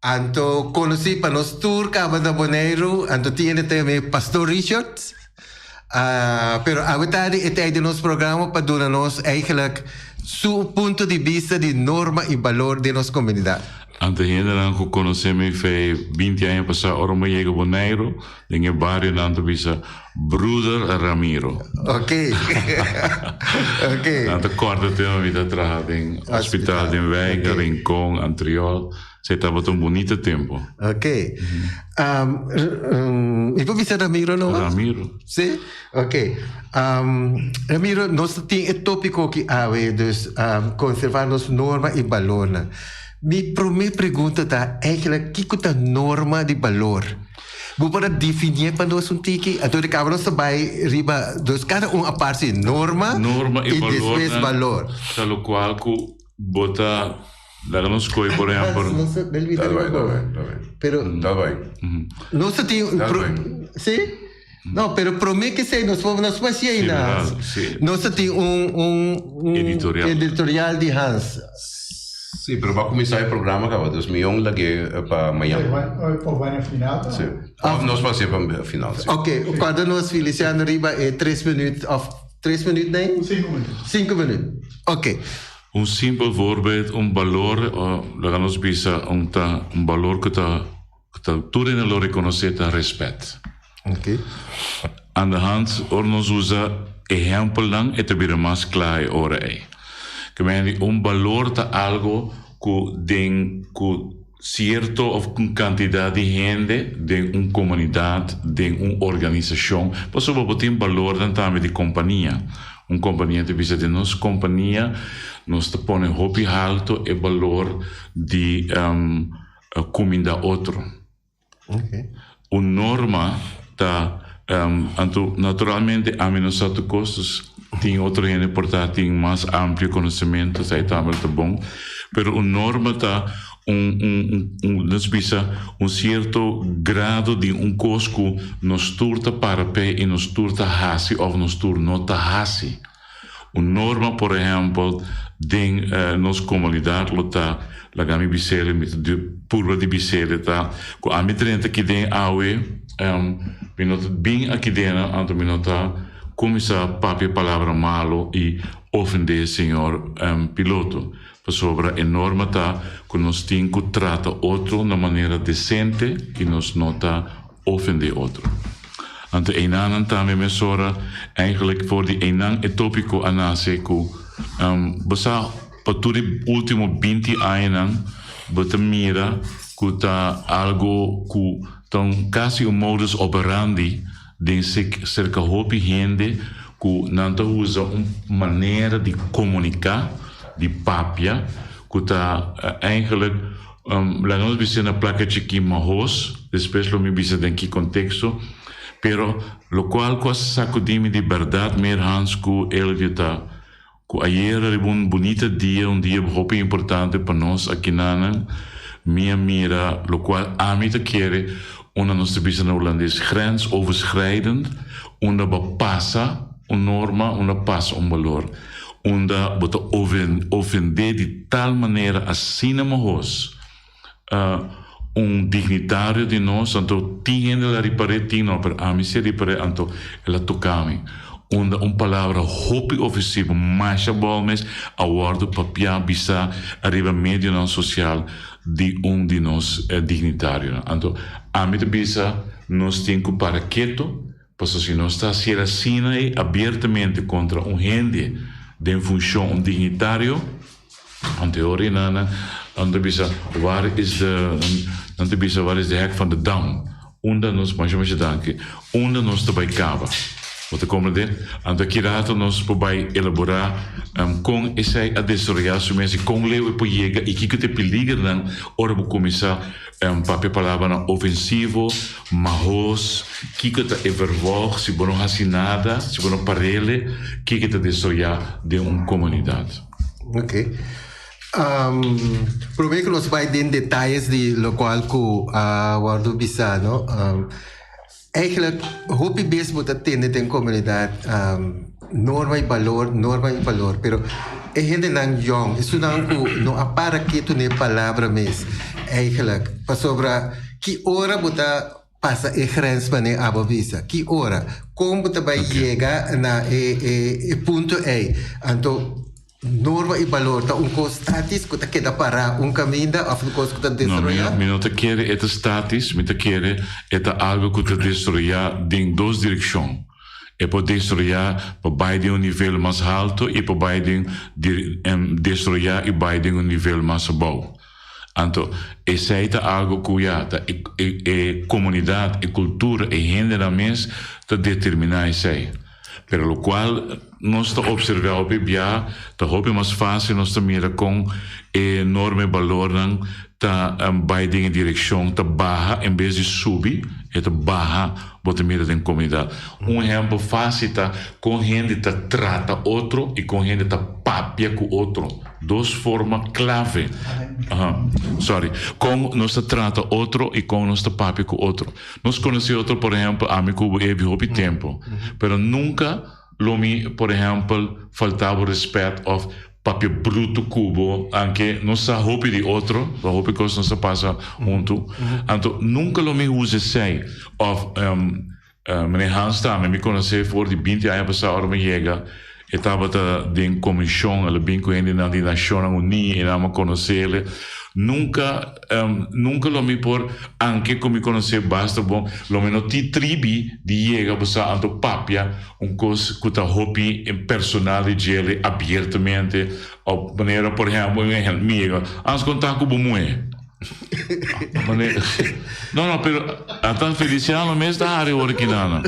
Anto konosí pa nos tur kaba na Boneiru, anto tin hende ta yam'é Pastor Richard. Pero awe tardi e ta ei den nos programa pa duna nos eigenlijk su punto di bista di norma i balor den nos komunidat. Anto hendenan ku konosé mi fe binti aña pasá ora mi a yega Boneiru den e barionan ta bisa Bruder Ramiro. Ok. Ok. Nan ta kòrda tema mi ta traha den hospital den Wijga, Rincon, Antriol. Se tabata un bunito tempo. Ok. Um, mi por bisa Ramiro no? Ramiro. Sí? Ok. Um, Ramiro, nos tin e tópico ki awe, dus um, conservar nos norma y balornan. Mi prome pregunta ta eigenlijk, kiko ta norma di balor? Bo por a definié pa nos un tiki? Anto de cabo nos ta bai riba, dus cada un apart si norma, Norma y y balor despues nan balor. Ta locual cu bo ta Laga nos koe por ehempel. Hans, nos ta del Ta bai, ta bai, ta bai. Pero Ta bai. nos ta tin Ta pro, bai. sí? No, pero prome ke esei nos por nos por hasi Sí, ei na verdad, Hans. sí. Nos ta tin un un un Editorial. editorial di Hans. Sí, pero ba kuminsá e programa kaba, dus mi yong lag'é pa mañan. Por bai na final ta? Sí. Of nos por hasié pa final, sí. Oké, kòrda nos Feliciano riba e tres minuut of tres minuut nei? Sinku minuut. Sinku minuut. Oké. Un simpel voorbeeld, un balor, laga nos bisa un ta un balor ku ta ku ta tur hende lo rekonosé ta respèt. Okay. Aan de hand, ora nos usa ehempelnan e ta bira mas kla e ora ei. Ke men di un balor ta algo ku den ku sierto of un kantidat di hende den un komunidat, den un organisashon, pasobra bo tin balornan tambe di kompania. Un kompania ta bisa den nos kompania nos ta pone hopi halto e balor di kuminda otro. Un norma ta, anto naturalmente ami no sa tur kos, dus tin otro hende por ta tin mas amplio konosementu, esei tambe lo ta bon, pero un norma ta un un un nos bisa un sierto grado di un kos ku nos tur ta para p'e i nos tur ta hasi òf nos tur no ta hasi. Un norma, por ehèmpel, den nos komunidat lo ta, laga mi bis'el, mi ta purba di bis'el, ta ku ami drenta aki den awe, mi no ta bin aki den, anto mi no ta kuminsá papia palabra malu i ofendé señor piloto. Pasobra e norma ta ku nos tin ku trata otro na manera desente i nos no ta ofendé otro. Anto einanan tambe mesora, eigenlijk for di einan e tópiko a nase ku bo sa pa tur e último binti añanan bo ta mira ku ta algo ku ta un kasi un modus operandi den serka hopi hende ku nan ta usa un manera di komuniká, di papia ku ta eigenlijk Laga nos bisa na plaka chikí mahos, despues lo mi bisa den ki konteksto, pero lokual ku a sakudí mi di bèrdat meer Hans ku Elvio ta ku ayera riba un bunita dia, un dia hopi importante pa nos akinanan, mi a mira lokual ami ta kere unda nos ta bisa na hulandes grensoverschrijdend, unda bo pasa un norma, unda pasa un balor. Unda bo ta ofendé di tal manera asina mahos un dignitario di nos, anto tin hende la ripar'é, tin no, pero ami si a ripar'é, anto el a toka mi. Unda un palabra hopi ofensivo, masha bou mes, a wòrdu papiá, bisá ariba medionan sosial di un di nos dignitarionan. Anto ami ta bisa nos tin ku para keto. Pasobra si nos ta hasiel asina ei abiertamente kontra un hende den funshon, un dignitario, anto e ora ei nan nan ta bisa, waar is de, nan ta bisa, waar is de hek van de dam? Unda nos, masha masha danki, unda nos ta bai kaba? Bo ta komprendé? Anto aki rato nos por bai elaborá kon esei a desaroyá su mes i kon leu e por yega i kiko ta e peligernan ora bo kuminsá Papia palabranan ofensivo, mahos, kiko ta e vervolg si bo no hasi nada, si bo no parele, kiko ta desoyá den un komunidat. Ok. Promé ku nos bai den detayes di lokual ku a wòrdu bisá, no? Eigenlijk, hopi bes bo ta tende den komunidat norma i balor, norma i balor, pero e hendenan yòn, esunnan ku no a para ketu na e palabra mes, eigenlijk, pasobra ki ora bo ta pasa e grens manera abo a bisa? Ki ora? Kon bo ta bai yega na e e punto ei? Anto. Norma i balor ta un kos statis ku ta keda pará un kaminda òf un kos ku ta No, mi desaroyá? no, mi no ta kere e ta statis, mi ta kere e ta algu ku ta desaroyá den dos direkshon. E por desaroyá pa bai den un nivel mas haltu i por bai den desaroyá i bai den un nivel mas abou. Anto, esei ta algu ku ya ta e e komunidat, e kultura, e hendenan mes ta determiná esei. Pero lokual nos ta observá hopi bia, ta hopi mas fásil nos ta mira kon e norma e balornan ta bai den e direkshon ta baha en bes di subi, e ta baha bo ta mira den komunidat. Un ehèmpel fásil ta kon hende ta trata otro i kon hende ta papia ku otro. Dos forma klave, aha, sorry, kon nos ta trata otro i kon nos ta papia ku otro. Nos conoce otro, por ehempel, ami cu bo Evi hopi tempo, pero nunca lo mi, por ehempel, falta bo respet of papia bruto cu bo, anke nos sa hopi di otro, pa hopi cos nos a pasa hunto, anto nunca lo mi usa esey of meneer Hans tambe mi conoce for di binti aña pasa ora mi yega. E tabata den komishon, el a bin ku hendenan di Nashonnan Uní, e nan a konosé. Nunka, nunka lo mi por, anke ku mi konosé basta bon, lo mi no tin tribi di yega bo sa anto papia un kos ku ta hopi personal di djele abiertamente òf manera por ehèmpel un ehèmpel mi yega, Hans konta ku bo muhé. No, no, pero ata Feliciano mes ta hari ora kinana.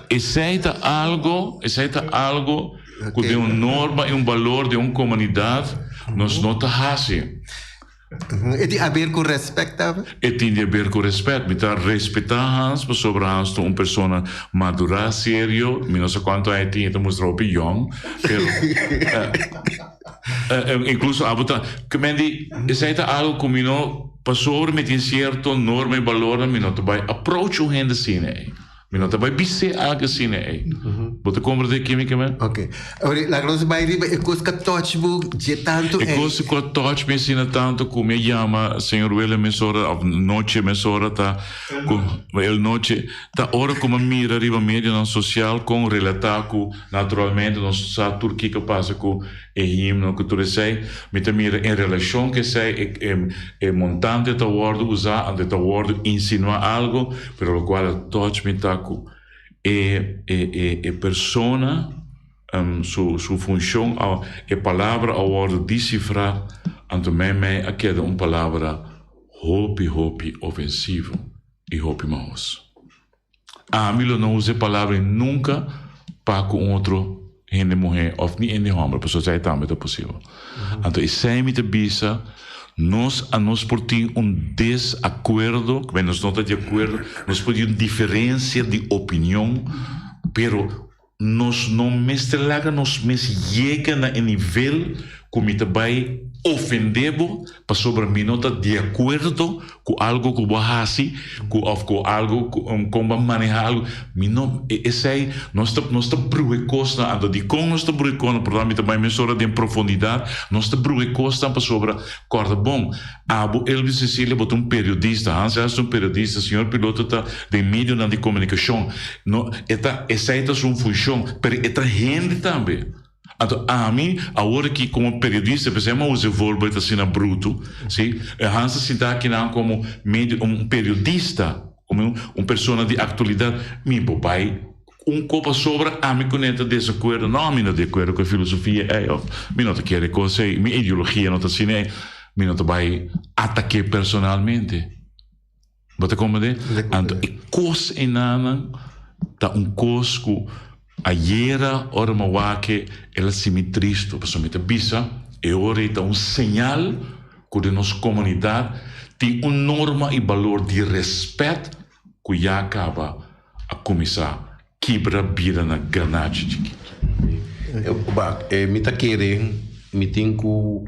Esei ta algo, esei ta algo ku den un norma i un balor den un komunidat nos no ta hasi. E tin aber ku rèspèt tambe? E tin di aber ku rèspèt. Mi ta respetá Hans pasobra Hans ta un persona madurá, serio. Mi no sa kuantu aña e tin, e ta mustra hopi yòn, pero Incluso abo ta, ke men di, esei ta algo ku mi no, pasobra mi tin sierto norma i balornan, mi no ta bai approach un hende asina ei. Mi no ta bai bis'é algo asina ei. Bo ta komprendé ke mi ke men? Ok. Ora, laga nos bai riba e kos ku a touch bo dje tantu ei. E kos ku a touch mi asina tantu ku mi a yama señor Willem mesora, òf noche mesora ta, ku el noche, Ta ora ku mi a mira riba medionan sosial kon relatá ku naturalmente nos sa tur kiko pasa ku e himno ku tur esei, mi ta mira en relashon ku esei e e montante ta wòrdu usá anto e ta wòrdu insinuá algu, pero lokual a touch mi ta ku e e e e persona su su funshon a e palabra a wòrdu disifrá anto meimei a keda un palabra hopi hopi ofensivo. i hopi mahos. Ami lo no usa e palabra ei nunka pa ku un otro hende muhé òf ni hende hòmber, pasobra esei tambe ta posibel. Anto esei mi ta bisa, nos a nos por tin un desakuerdo, kibè nos no ta di akuerdo, nos por tin un diferensia di opinion, pero Nos no mester laga nos mes yega na e nivel ku mi ta bai ofendé bo pasobra mi no ta di akuerdo ku algu ku bo a hasi ku òf ku algu ku kon bo a manehá algu. Mi no, esei nos ta nos ta bruha e kosnan. Anto dikon nos ta bruha e kosnan? Por tanto mi ta bai mesora den profundidat. Nos ta bruha e kosnan pasobra kòrda bon, Abo Elvis Cecilia bo ta un periodista, Hans Elst ta un periodista, señor piloto ta den medionan di komunikashon. No, e ta, esei ta su funshon, pero e ta hende tambe. Anto ami, awor aki komo periodista, p'esei mi a usa e voorbeeld asina brutu, si, Hans ta sinta akinan komo medio, un periodista, komo un persona di aktualidat, mi bo bai Un ko pasobra ami ku ne ta desakuerdo, no ami no di akuerdo ku e filosofia ei òf mi no ta kere kos ei, mi ideologia no ta asina ei, mi no ta bai atak'é personalmente. Bo ta komprendé? Anto e kos einanan ta un kos ku ayera ora mi a wak el a sinti mi tristu, pasobra mi ta bisa e ora ei ta un señal ku den nos komunidat tin un norma i balor di rèspèt ku ya kaba a kuminsá kibra bira na granachi chikitu. Bak, mi ta kere, mi tin ku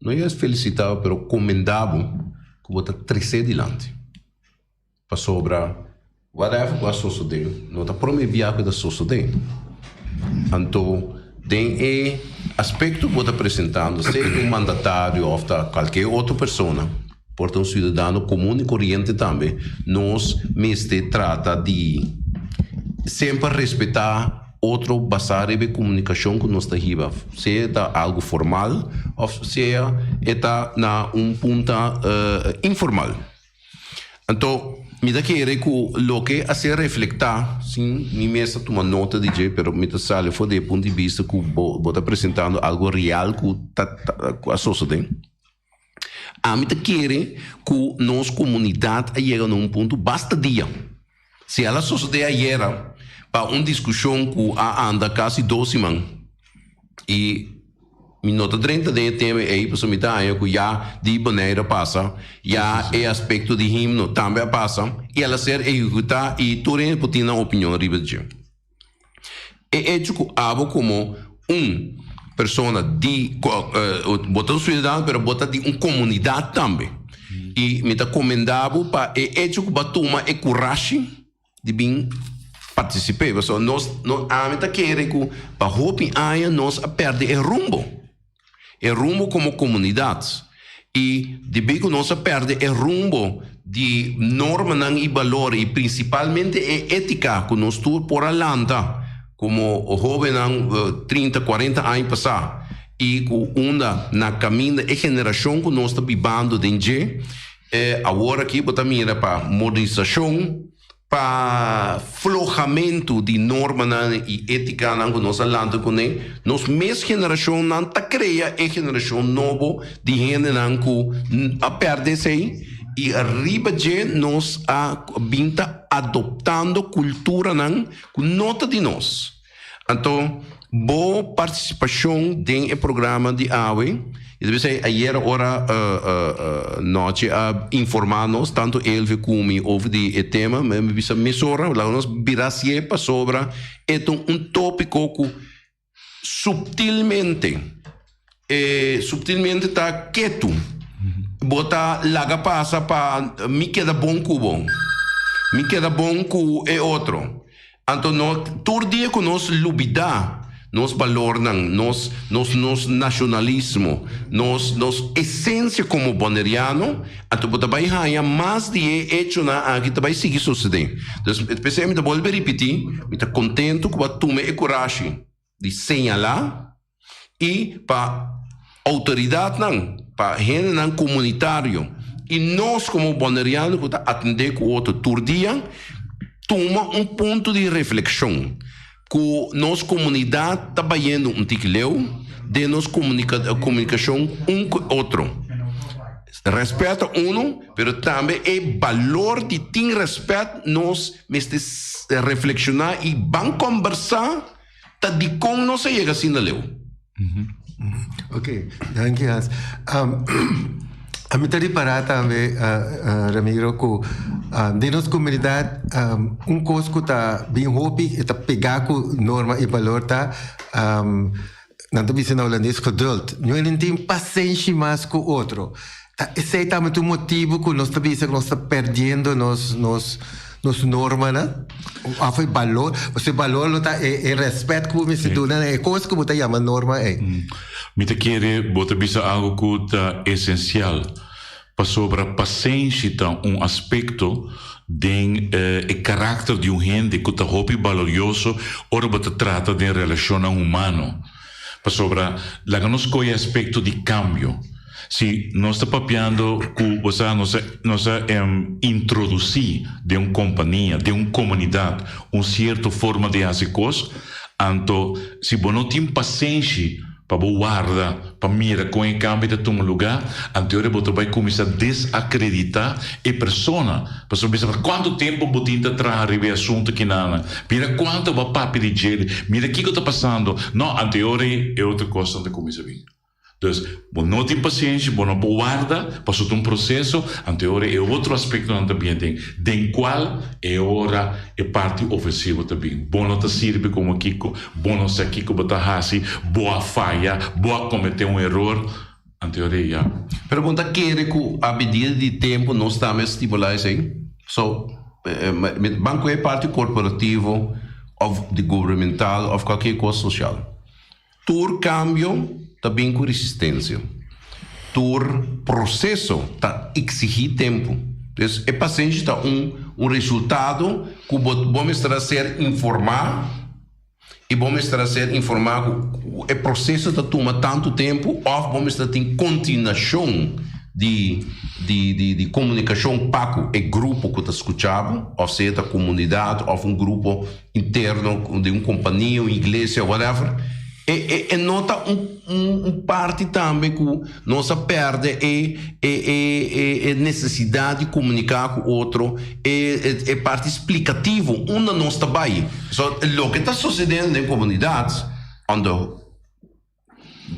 no juist felisitá bo, pero komendá bo ku bo ta tresé dilanti. Pasobra whatever ku a sosodé, no ta promé bia ku e ta sosodé. Anto den e aspekto ku bo ta presentando, sea un mandatario òf ta kualke otro persona, Por ta un ciudadano comun y coriente tambe, nos mester trata di semper respeta otro basa riba e comunicacion cu nos ta hiba, sea ta algo formal of sea e ta na un punta informal. Anto mi ta kere cu loke a ser reflecta, sin mi mes a tuma nota di dje, pero mi ta sali for di e punto di bista cu bo ta presentando algo real cu ta cu a sosode. Ami ta kere ku nos komunidat a yega na un punto basta dia. Si el a sosodé ayera pa un diskushon ku a anda kasi dos siman i mi no ta drenta den e tema ei pasobra mi ta haña ku ya di Bonaire a pasa, ya e aspekto di himno tambe a pasa i el a ser ehekutá i tur hende por tin nan opinion riba dje. E hecho ku abo komo un persona di bo ta un siudadano pero bo ta di un komunidat tambe i mi ta komendá bo pa e hecho ku bo a tuma e kurashi di bin partisip'é pasobra nos no ami ta kere ku pa hopi aña nos a pèrdè e rumbo e rumbo komo komunidat i debí ku nos a pèrdè e rumbo di normanan i balor i prinsipalmente e étika ku nos tur por a lanta. komo hóbennan 30, 40 aña pasá i ku unda na kaminda e generashon ku nos ta bibando den dje, awor aki bo ta mira pa modernisashon, pa flohamentu di normanan i étikanan ku nos a lanta kuné, nos mes generashonnan ta krea e generashon nobo di hendenan ku a pèrdè esei i riba dje nos a bin ta adoptando kulturanan ku no ta di nos. Anto, bo partisipashon den e programa di awe, i ta bisa ayera ora Nochi a informá nos, tantu Elvi ku mi, over di e tema, mi bisa mesora, laga nos bira hasié pasobra e ta un tópiko ku suptilmente, e suptilmente ta ketu. Bo ta laga pasa pa mi keda bon ku bo, mi keda bon ku e otro. Anto no tur dia ku nos lubidá nos balornan, nos nos nos nashonalismo, nos nos esensia komo boneriano, anto bo ta bai haña mas di e echonan aki ta bai sigui sosodé. Dus p'esei mi ta bolbe ripití, mi ta kontentu ku bo a tuma e kurashi di señalá i pa outoridatnan, pa hendenan komunitario i nos komo boneriano ku ta atendé ku otro tur dia, tuma un punto di reflekshon ku nos komunidat ta bayendo un tiki leu den nos komunikashon un ku otro. Rèspèt ta unu, pero tambe e balor di tin rèspèt nos mester reflekshoná i ban kòmbersá. Ta dikon nos a yega asina leu? Ok, danki Hans. Um, a mi ta ripará tambe, uh, uh, Ramiro, ku um, den nos komunidat um, un kos ku ta bin hopi, e ta pegá ku norma i balor ta, um, nan ta bisa na holandes geduld. No hende tin pasenshi mas ku otro. Ta esei tambe ta un motibu ku nos ta bisa ku nos ta perdiendo nos nos nos normanan òf e balor. Pasobra e balor lo ta e e rèspèt ku bo mester duna na e kos ku bo ta yama norma ei. Mi ta kere bo ta bisa algu ku ta esensial, pasobra pasenshi ta un aspekto den e karakter di un hende ku ta hopi balorioso ora bo ta trata den relashonnan humano. Pasobra laga nos kohe aspekto di kambio. Si nos ta papiando ku bo sa nos a nos a introdusí den un kompania, den un komunidat un sierto forma di hasi kos, anto si bo no tin pasenshi pa bo warda pa mira kon e kambio ta tuma lugá, anto ora bo ta bai kuminsá desakreditá e persona. Pasobra bo bisa, pa kuantu tempu bo tin ta traha riba e asuntu kinanan? Mira kuantu bo a papia di djele, mira kiko ta pasando. No, anto e ora ei e otro kosnan ta kuminsá bin. Dus, bo no tin pasenshi, bo no por warda, pasobra ta un proseso, anto e ora e otro aspektonan ta bin aden, den kual e ora e parti ofensivo ta bin. Bo no ta sirbi komo kiko, bo no sa kiko bo ta hasi, bo a faya, bo a kometé un eror, anto e ora ei ya. Pero bo ta kere ku a medida di tempu nos tambe a stimulá esei? So, ban ku e parti korporativo òf di gubernamental òf kualkier kos sosial. Tur kambio ta bin ku resistensia. Tur proseso ta eksigí tempu. Dus e pasenshi ta un un resultado ku bo bo mester a ser informá i bo mester a ser informá ku e proseso ta tuma tantu tempu òf bo mester tin kontinuashon di di di di komunikashon pa ku e grupo ku ta skucha bo òf sea ta komunidat òf un grupo interno di un kompania, un iglesia, whatever, e e e no ta un un un parti tambe ku nos a pèrdè e e e e e nesesidat di komuniká ku otro, e e e parti splikativo unda nos ta bai. So, loke ta sosediendo den komunidat, on the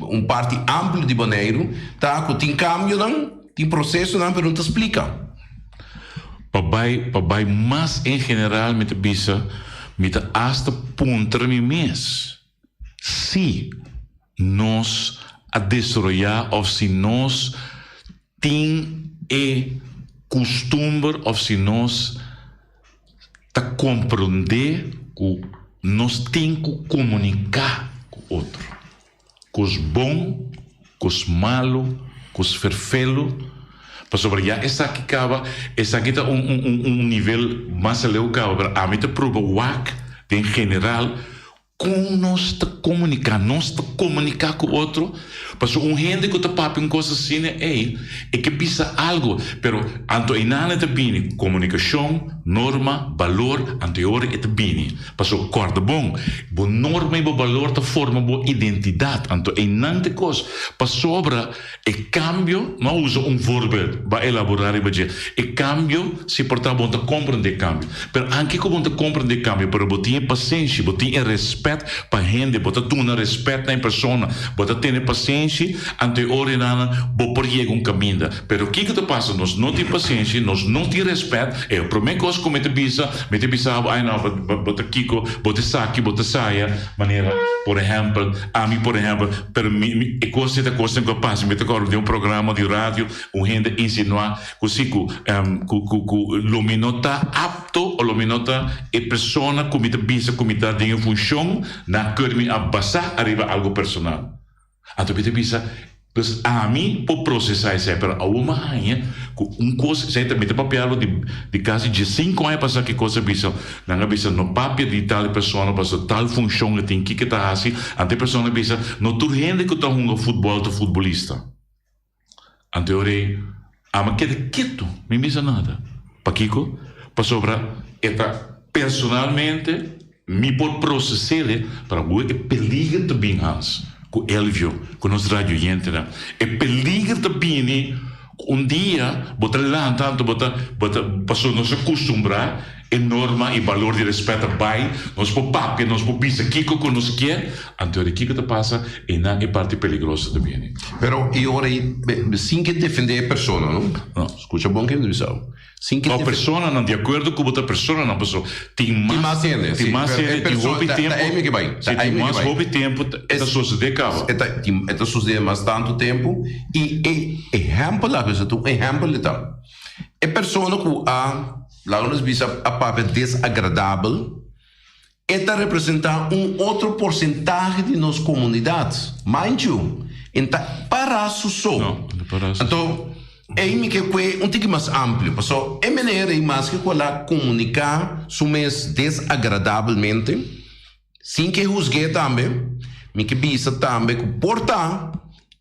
un parti amplio di Boneiru, ta ku tin kambionan, tin prosesonan, pero no ta splika. Pa bai pa bai mas en general mi ta bisa, mi ta asta puntra mi mes si nos a desaroyá òf si nos tin e kustumber òf si nos ta komprondé ku nos tin ku komuniká ku otro. Kos bon, kos malu, kos ferfelu, pasobra ya esaki kaba, esaki ta un un un nivel mas aleu kaba, pero ami ta proba wak den general. Kon nos ta komuniká? Nos ta komuniká ku otro? Pasobra un hende ku ta papia un kos asina ei, e ke bisa algu, pero anto einan e ta bini komunikashon, norma, balor, anto e ora e ta bini. Pasobra kòrda bon, bo norma i bo balor ta forma bo identidat, anto einan ta e kos. Pasobra E cambio, no a usa un voorbeeld, ba elabora riba dje. E cambio, si por ta bo ta comprende e cambio. Pero anke cu bo ta comprende e cambio, pero bo tin e pasenshi, bo tin e respet pa hende, bo ta duna respet na e persona, bo ta tene pasenshi, anto e ora enanan bo por yega un caminda. Pero kico ta pasa? Nos no tin pasenshi, nos no tin respet, e prome cos cu mi ta bisa, mi ta bisa bo, ay no, bo ta kico, bo ta esaki, bo ta esaya, manera, por ehempel, ami por ehempel, Pero mi, mi, e kos ta kosnan ku a pasa. Mi ta kòrda den un programa di radio, un hende a insinuá ku si ku, ku, ku, ku lo mi no ta apto o lo mi no ta e persona ku mi ta bisa ku mi ta den e funshon, nan kër mi a basá ariba algu personal. Anto mi ta bisa, dus ami por prosesá esei, pero awor mi a haña ku un kos, esei ta, mi ta papia algu di, di kasi diesinku aña pasá ki kos a bisa. Nan a bisa, No papia di tal persona pasobra tal funshon e tin, kiko e ta hasi? Anto e persona a bisa, No tur hende ku ta hunga futbòl ta futbolista. Anto e ora ei, ami a keda ketu, mi bisa nada. Pakiko? Pasobra e ta personalmente, mi por proses'el, pero awor e peliger ta bin, Hans, ku Elvio, ku nos radioyentenan. E peliger ta bini. Un dia bo ta lanta anto bo ta bo ta pasobra nos a kustumbrá e norma i balor di rèspèt a bai, nos por papia, nos por bisa kiko ku nos kier, anto di kiko ta pasa einan e parti peligroso ta bini. Pero e ora ei sin ke defendé e persona no? No. Skucha bon ke mi ta bisa bo. Sin ke No, personanan, di akuerdo ku bo ta personanan, pasobra tin mas Tin mas hende, tin si, mas pero e hende, tin persona hopi ta tempu, ta ei mi ke bai, si, ta ei tin mi ke mas bai. hopi tempu ta e ta sosodé kaba. E ta tin e ta sosodé mas tantu tempu i e ehèmpel aki, ta un ehèmpel di ta. E persona ku a, laga nos bisa, a papia desagradabel, E ta representá un otro porsentahe di nos komunidat. Mind you, e n' ta pará su so. No, e ta pará su so. Anto, ei mi ke kue un tiki mas amplio, paso e meneer ei maske ku el a komuniká su mes desagradabelmente, sin ke husg'é tambe, mi ke bisa tambe ku por ta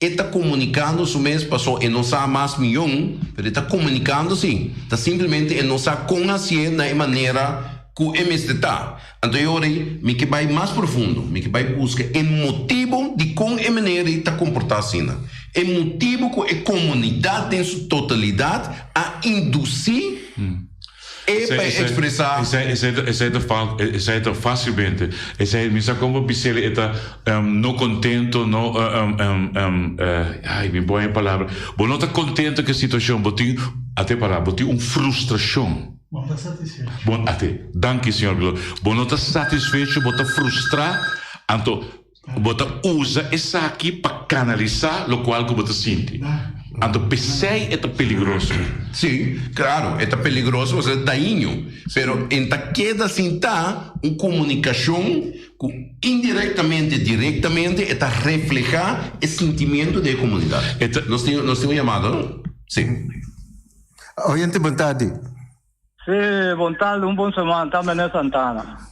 E ta komunikando su mes paso e no sa mas mion, pero e ta komunikando si. Ta simplemente e no sa kon hasié na e manera ku e mester ta. Anto e ora ei mi ke bai mas profundo, mi ke bai buska e motibu dikon e meneer ei ta komportá asina. E motibu ku e komunidat den su totalidat a indusí E pa e expresa. Esei ta esei ta facilmente. Esei mi sa como bisele e ta no contento no ay mi bon e palabra. Bo no ta contento cu e situacion bo tin ate palabra bo tin un frustracion. Bo no ta satisfecho. Bo ate danki señor Gloria. Bo no ta satisfecho bo ta frustra anto Bo ta usa esaki pa kanalisá lokual ku bo ta sinti. Anto p'esei e ta peligroso. Sí, klaro, e ta peligroso pasobra e ta daño. Pero e ta keda sin ta un komunikashon ku indirektamente, direktamente e ta reflehá e sintimiento di e komunidat. Nos tin, nos tin un yamada, no? Sí. Oyente, bon tardi. Sí, bon tarde, un bon semana, ta Meneer Santana.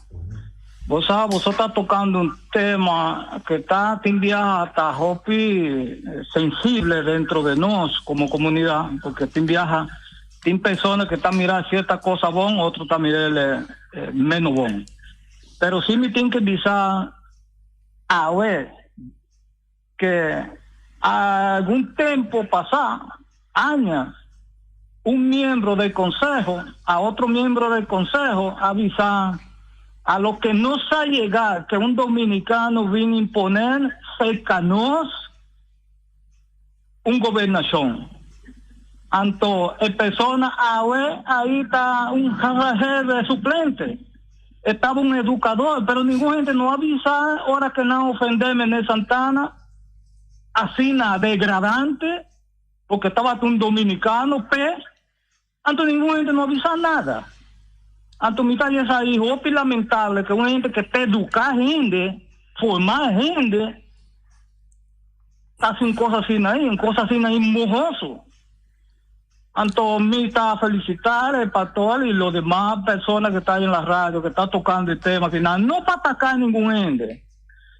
Bo sa, boso ta tocando un tema que ta tin biaha ta hopi sensible dentro de nos como comunidad, porque tin biaha tin persona que ta mira cierta cosa bon, otro ta mirele eh, menos bon. Pero sí mi tin que bisa awe que algún tempo pasá, añas, un miembro del consejo a otro miembro del consejo avisa a lo que no sa llegar que un dominicano vino a imponer cerca nos un gobernación. Anto, e persona awe ahí está un jefe suplente. Estaba un educador, pero ningún gente no avisa ahora que no ofenderme en Santana, así nada degradante, porque estaba un dominicano, pe, anto ningún gente no avisa nada. Anto mi ta esa ahí, hopi lamentable que una gente que te educa gente, formar gente, está sin cosas así ahí, cosas así ahí mojoso. Anto mi ta felicita e pastor y los demás personas que están en la radio, que está tocando el tema, que nada, no para atacar a ningún ente,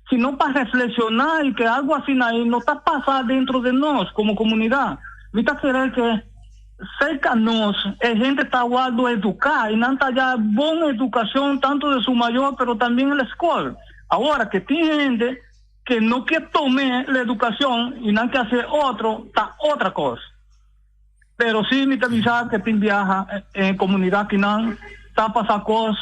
sino para reflexionar y que algo así ahí no está pasando dentro de nos como comunidad. Mi ta querer que cerca nos, la gente está guardo educar y no está ya buena educación tanto de su mayor, pero también en la escuela. Ahora que tiene gente que no que tome la educación y no que hacer otro, está otra cosa. Pero sí, mi te que te viaja en comunidad que no está pasando cosas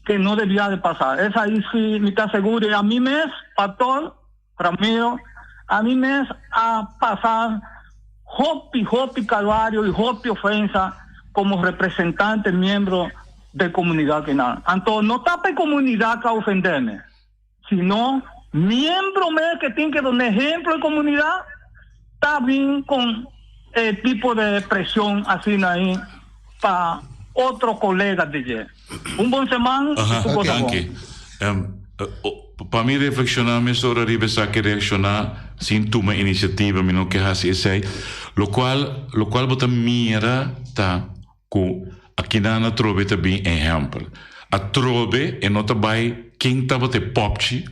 que no debía de pasar. Es ahí sí, me te aseguro. Y a mí me es, pastor Ramiro, a mí me es a pasar hopi, hopi calvario y hopi ofensa como representante, miembro de comunidad que no. Entonces, no tape comunidad que ofenderme, sino miembro me que tiene que dar un ejemplo de comunidad, está bien con el tipo de presión así ahí para otro colega de ella. Un buen semana Aha, y tu cosa danki. Pa mi reflekshoná mesora riba esaki reakshoná sin tuma inisiativa mi no ke hasi esei. Lokual lokual bo ta mira ta ku akinan atrobe ta bin ehèmpel. Atrobe e no ta bai ken tabata e pòpchi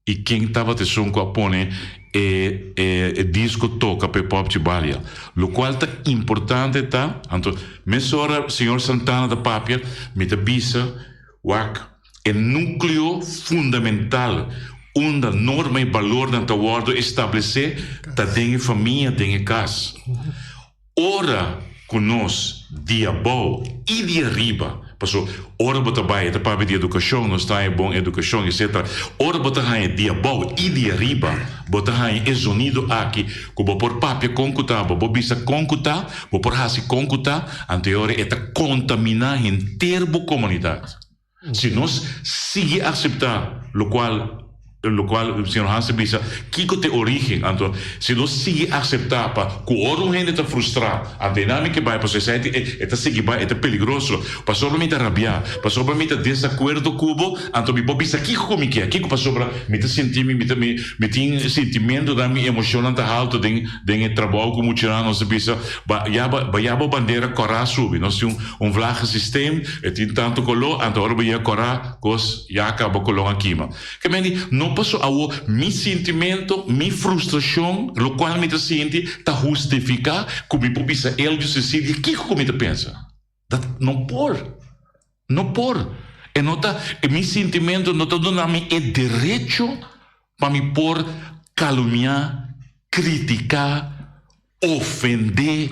I ken tabata esun ku a pone e e disko toka pa e pòpchi balia? Lokual ta importante ta, anto mesora señor Santana ta papia, mi ta bisa, wak, e núkleo fundamental unda norma i balornan ta wòrdu establesé ta den e famia, den e kas. Ora ku nos di abou i di ariba, paso ora bo ta bai e ta papia di edukashon, nos ta haña bon edukashon etcetera, ora bo ta haña di abou i di ariba, bo ta haña e zonido aki ku bo por papia kon ku ta, bo por bisa kon ku ta, bo por hasi kon ku ta, anto e ora e ta kontaminá henter bo komunidat. Si nos sigui acepta locual locual señor Hans a bisa, kico ta e origen? Anto, si nos sigui acepta pa cu ora un hende ta frustra, anto e nami ke bai pasobra esei e ta sigui bai, e ta peligroso. Pasobra mi ta rabia, pasobra mi ta desacuerdo cu bo, anto mi por bisa kico cu mi kier, kico pasobra mi ta sinti mi mi ta mi mi tin sentimentonan, mi emocionnan ta halto den den e trabou cu muchanan nos ta bisa ba ya ba ya bo bandera cora subi, nos tin un Un vlaggensysteem, e tin tantu koló, anto ora bo yega kòrá, kos ya kaba koló a kima. Ke men di, no paso awo mi sintimento, mi frustrashon, lokual mi ta sinti, ta hustifiká ku mi por bisa Elgio Cecilia kiko ku mi ta pensa. Dat no por. No por. E no ta, mi sintimento no ta duna mi e derecho pa mi por kalumiá, kritiká, Ofendé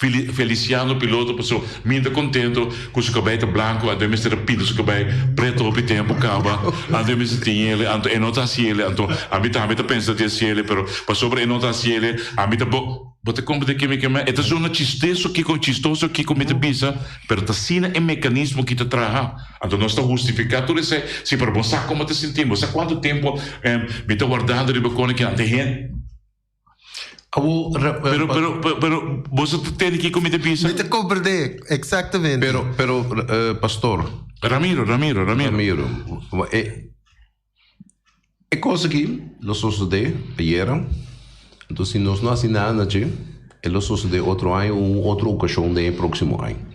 Feliciano Piloto paso mi ta contento cu su cabey ta blanco anto e mester a pinta su cabey preto hopi tempo caba anto e mester tin ele anto e no ta haci ele anto ami tambe ta pensa di haci ele pero pasobra e no ta haci ele ami ta bo bo ta comprende ke mi ke e ta zona chisteso kico chistoso kico mi ta bisa pero ta asina e mecanismo ki ta traha anto nos ta hustifica tur esey si pero bo sa como ta sinti bo sa cuanto tempo mi ta wardando riba cona ki anto e hende. Awor, Pero, pero, pero, pero, boso ta tende kiko mi ta bisa? Mi ta comprende, exactamente. Pero, pero, eh, pastor. Ramiro, Ramiro, Ramiro. Ramiro, e, e cosa aki lo sosode ayera, entonces si nos no haci nada na dje, e lo sosode otro aña o un otro ocasion den e proximo aña.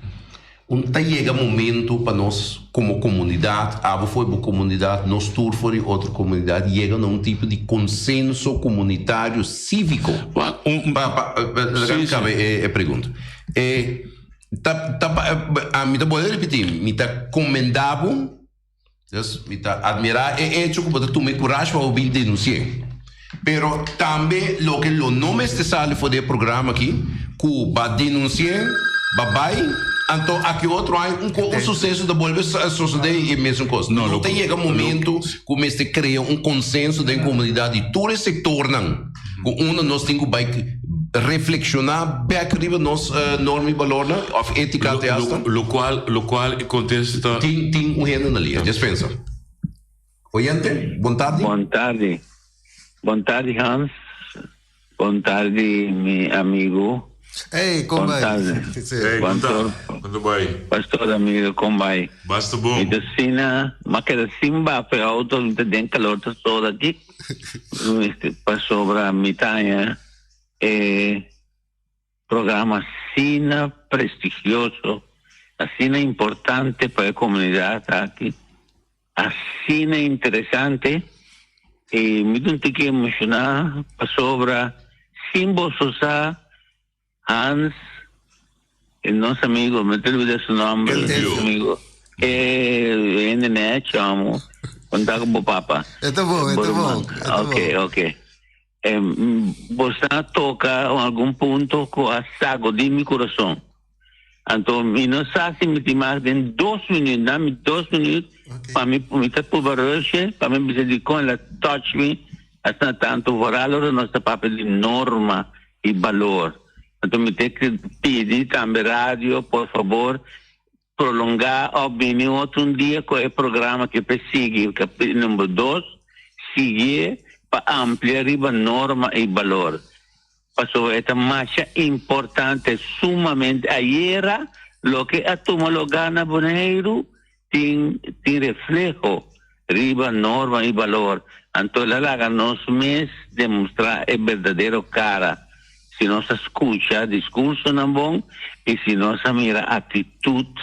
Un ta yega momento pa nos como comunidad, abo for bo comunidad, nos tur for di otro comunidad, yega na un tipo di consenso comunitario civico. Pa, pa, laga mi caba e, e pregunta. E, ta, ta, ami ta bolbe repeti, mi ta comenda bo, Dus mi ta admirá e echo ku bo ta tuma e kurashi pa bo bin denunsi'é. Pero tambe loke lo no mester sali for di e programa aki, ku ba denunsi'é, ba bai, anto aki otro aña un un suseso ta bolbe sosodé e mesun kos. No ta yega momento ku mester krea un konsenso den komunidat di tur e sektornan ku unda nos tin ku bai reflekshoná bèk riba nos norma i balornan òf étika te hasta. Lokual lokual e kontesta. Tin tin un hende na lia. Dispensa. Oyente, bon tardi. Bon tardi. Bon tardi Hans. Bon tardi mi amigu. Hey, kon Bon bai? tardi. Hey, kon ta? Pastor, Kon ta bai? Pastor amigo, kon bai? Basta bon. Mi ta sina, m'a keda sin bafia auto, mi ta den kalor ta soda aki. Pasobra mi ta haña e programa asina prestigioso, asina importante pa e comunidad aki, asina interesante y mi ta un tiki emociona pasobra sin boso sa Hans, e nos amigo, mi ta olbida su nomber, nos amigo, e hende ne chomo, conta cu bo papa. E ta bon, e ta bon. Ok, ok. Bo sa toca algun punto cu a sagudi mi curason. Anto mi no sa si mi tin mas den dos minuut, dami dos minuut pa mi mi ta purba rushe pa mi bisa dicon el a touch mi asina tanto, vooral ora nos ta papia di norma y balor. Anto mi te pidi tambe radio por fabor prolonga of bini otro un dia cu e programa ki pe sigui, number dos, sigie pa amplia riba norma y balor. Pasobra e ta masha importante, sumamente. Ayera loke a tuma lugá na Boneiru tin tin refleho riba norma i balor. Anto el a laga nos mes demostrá e berdadero kara si nos a skucha diskursonan bon i si nos a mira aktitut,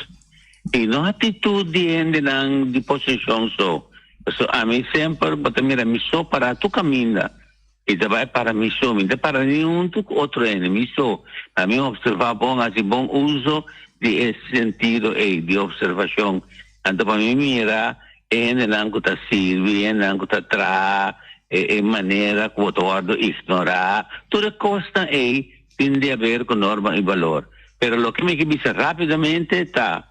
i no aktitut di hendenan di posishon so. Pasobra ami semper bo ta mira mi so pará tur kaminda. Mi ta bai para mi so, mi no ta para ni huntu ku otro hende, mi so. Pa mi observá bon, hasi bon uso di e sentido ei di observashon. Anto pa mi mira e hendenan ku ta sirbi, e hendenan ku ta traha, e manera ku bo ta wòrdu ignorá, tur e kosnan ei tin di haber ku norma i balor. Pero loke mi ke bisa rápidamente ta,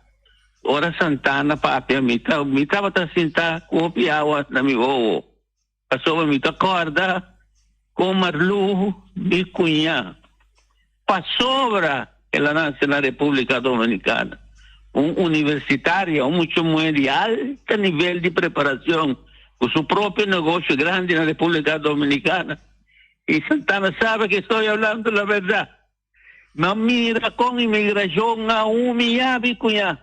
ora Santana papia mi ta mi tabata sinta ku hopi awa na mi wowo. Pasobra mi ta kòrda kon Marlou mi kuñá, pasobra el a nase na Repúblika Dominikana, un universitaria, un mucha muhé di alta nivel di preparacion, ku su propio negocio grandi na Repúblika Dominikana. I Santana sabe ke estoy hablando la berdad. Mi a mira kon imigrashon a humiyá mi kuñá.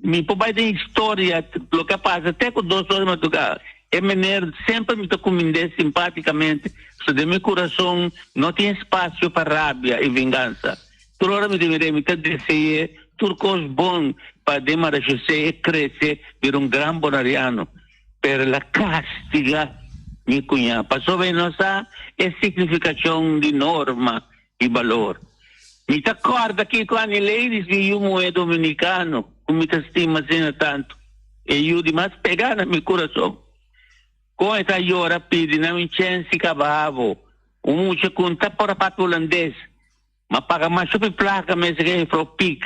Mi por bai den historia loke a pasa te ku dos ora di madrugada. E mener semper mi ta kumind'é simpatikamente, pasobra den mi kurason no tin espasio pa rabia i vengansa. Tur ora mi ta mir'é mi ta dese'é tur kos bon pa den Mara José e krese bira un gran bonariano. Pero el a castiga mi cuña pasobra e no sa e significacion di norma y balor. Mi ta corda kico Annie Ladies, mi yu muhe dominicano cu mi ta stima asina tanto, e yu di mas pega na mi curason, con e ta yora pidi na mi chensi caba havo, un mucha cu n'ta por a papia holandes, Ma paga mas hopi placa mes ke juffrouw Piek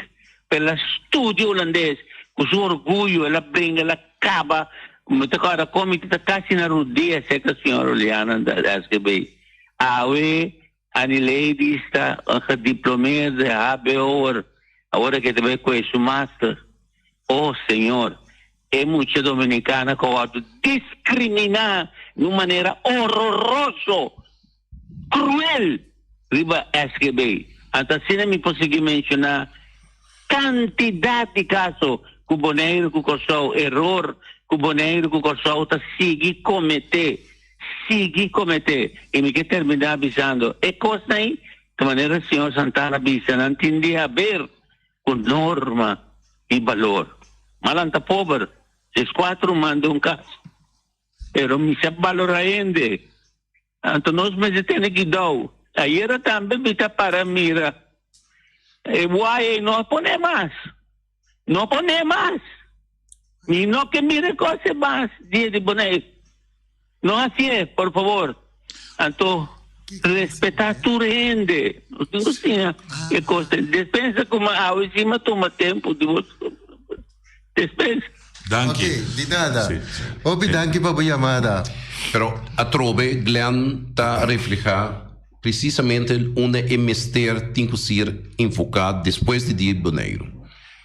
pa el a studia holandes cu su orguyo el a bringa el a caba mi ta corda con mi ta casi na rodia cerca señor Oleana da SGB awe Annie Ladies ta een gediplomeerde HBO'er awor ke ta bay coge su master oh señor e mucha dominicana cu a wordo discrimina di un manera horroroso. Cruel riba SGB. Anto asina mi por sigui menciona cantidad di caso cu Boneiru cu Corsou, error cu Boneiru cu Corsou ta sigui comete, sigui comete. Y mi ke termina bisando e cosnan ey ta manera señor Santana bisa nan tin di haber cu norma y balor. Malan ta pober, diescuatro man den un cas, pero mi sa balora hende. Anto nos mester tene kidou. Ayera tambe mi ta para mira e waya y no a pone mas. No pone mas. Mi no ke mira e cos e mas dia di Bonaire. No hacié, por favor. Anto respeta tur hende. Nos tin cu siña e cos. Despensa cu mi awe si mi a tuma tempo di bo. Despensa. Danki. Ok, di nada. Hopi danki pa bo yamada. Pero atrobe Glenn ta refleha precisamente unda e mester tin cu ser enfoca despues di dia di Boneiru.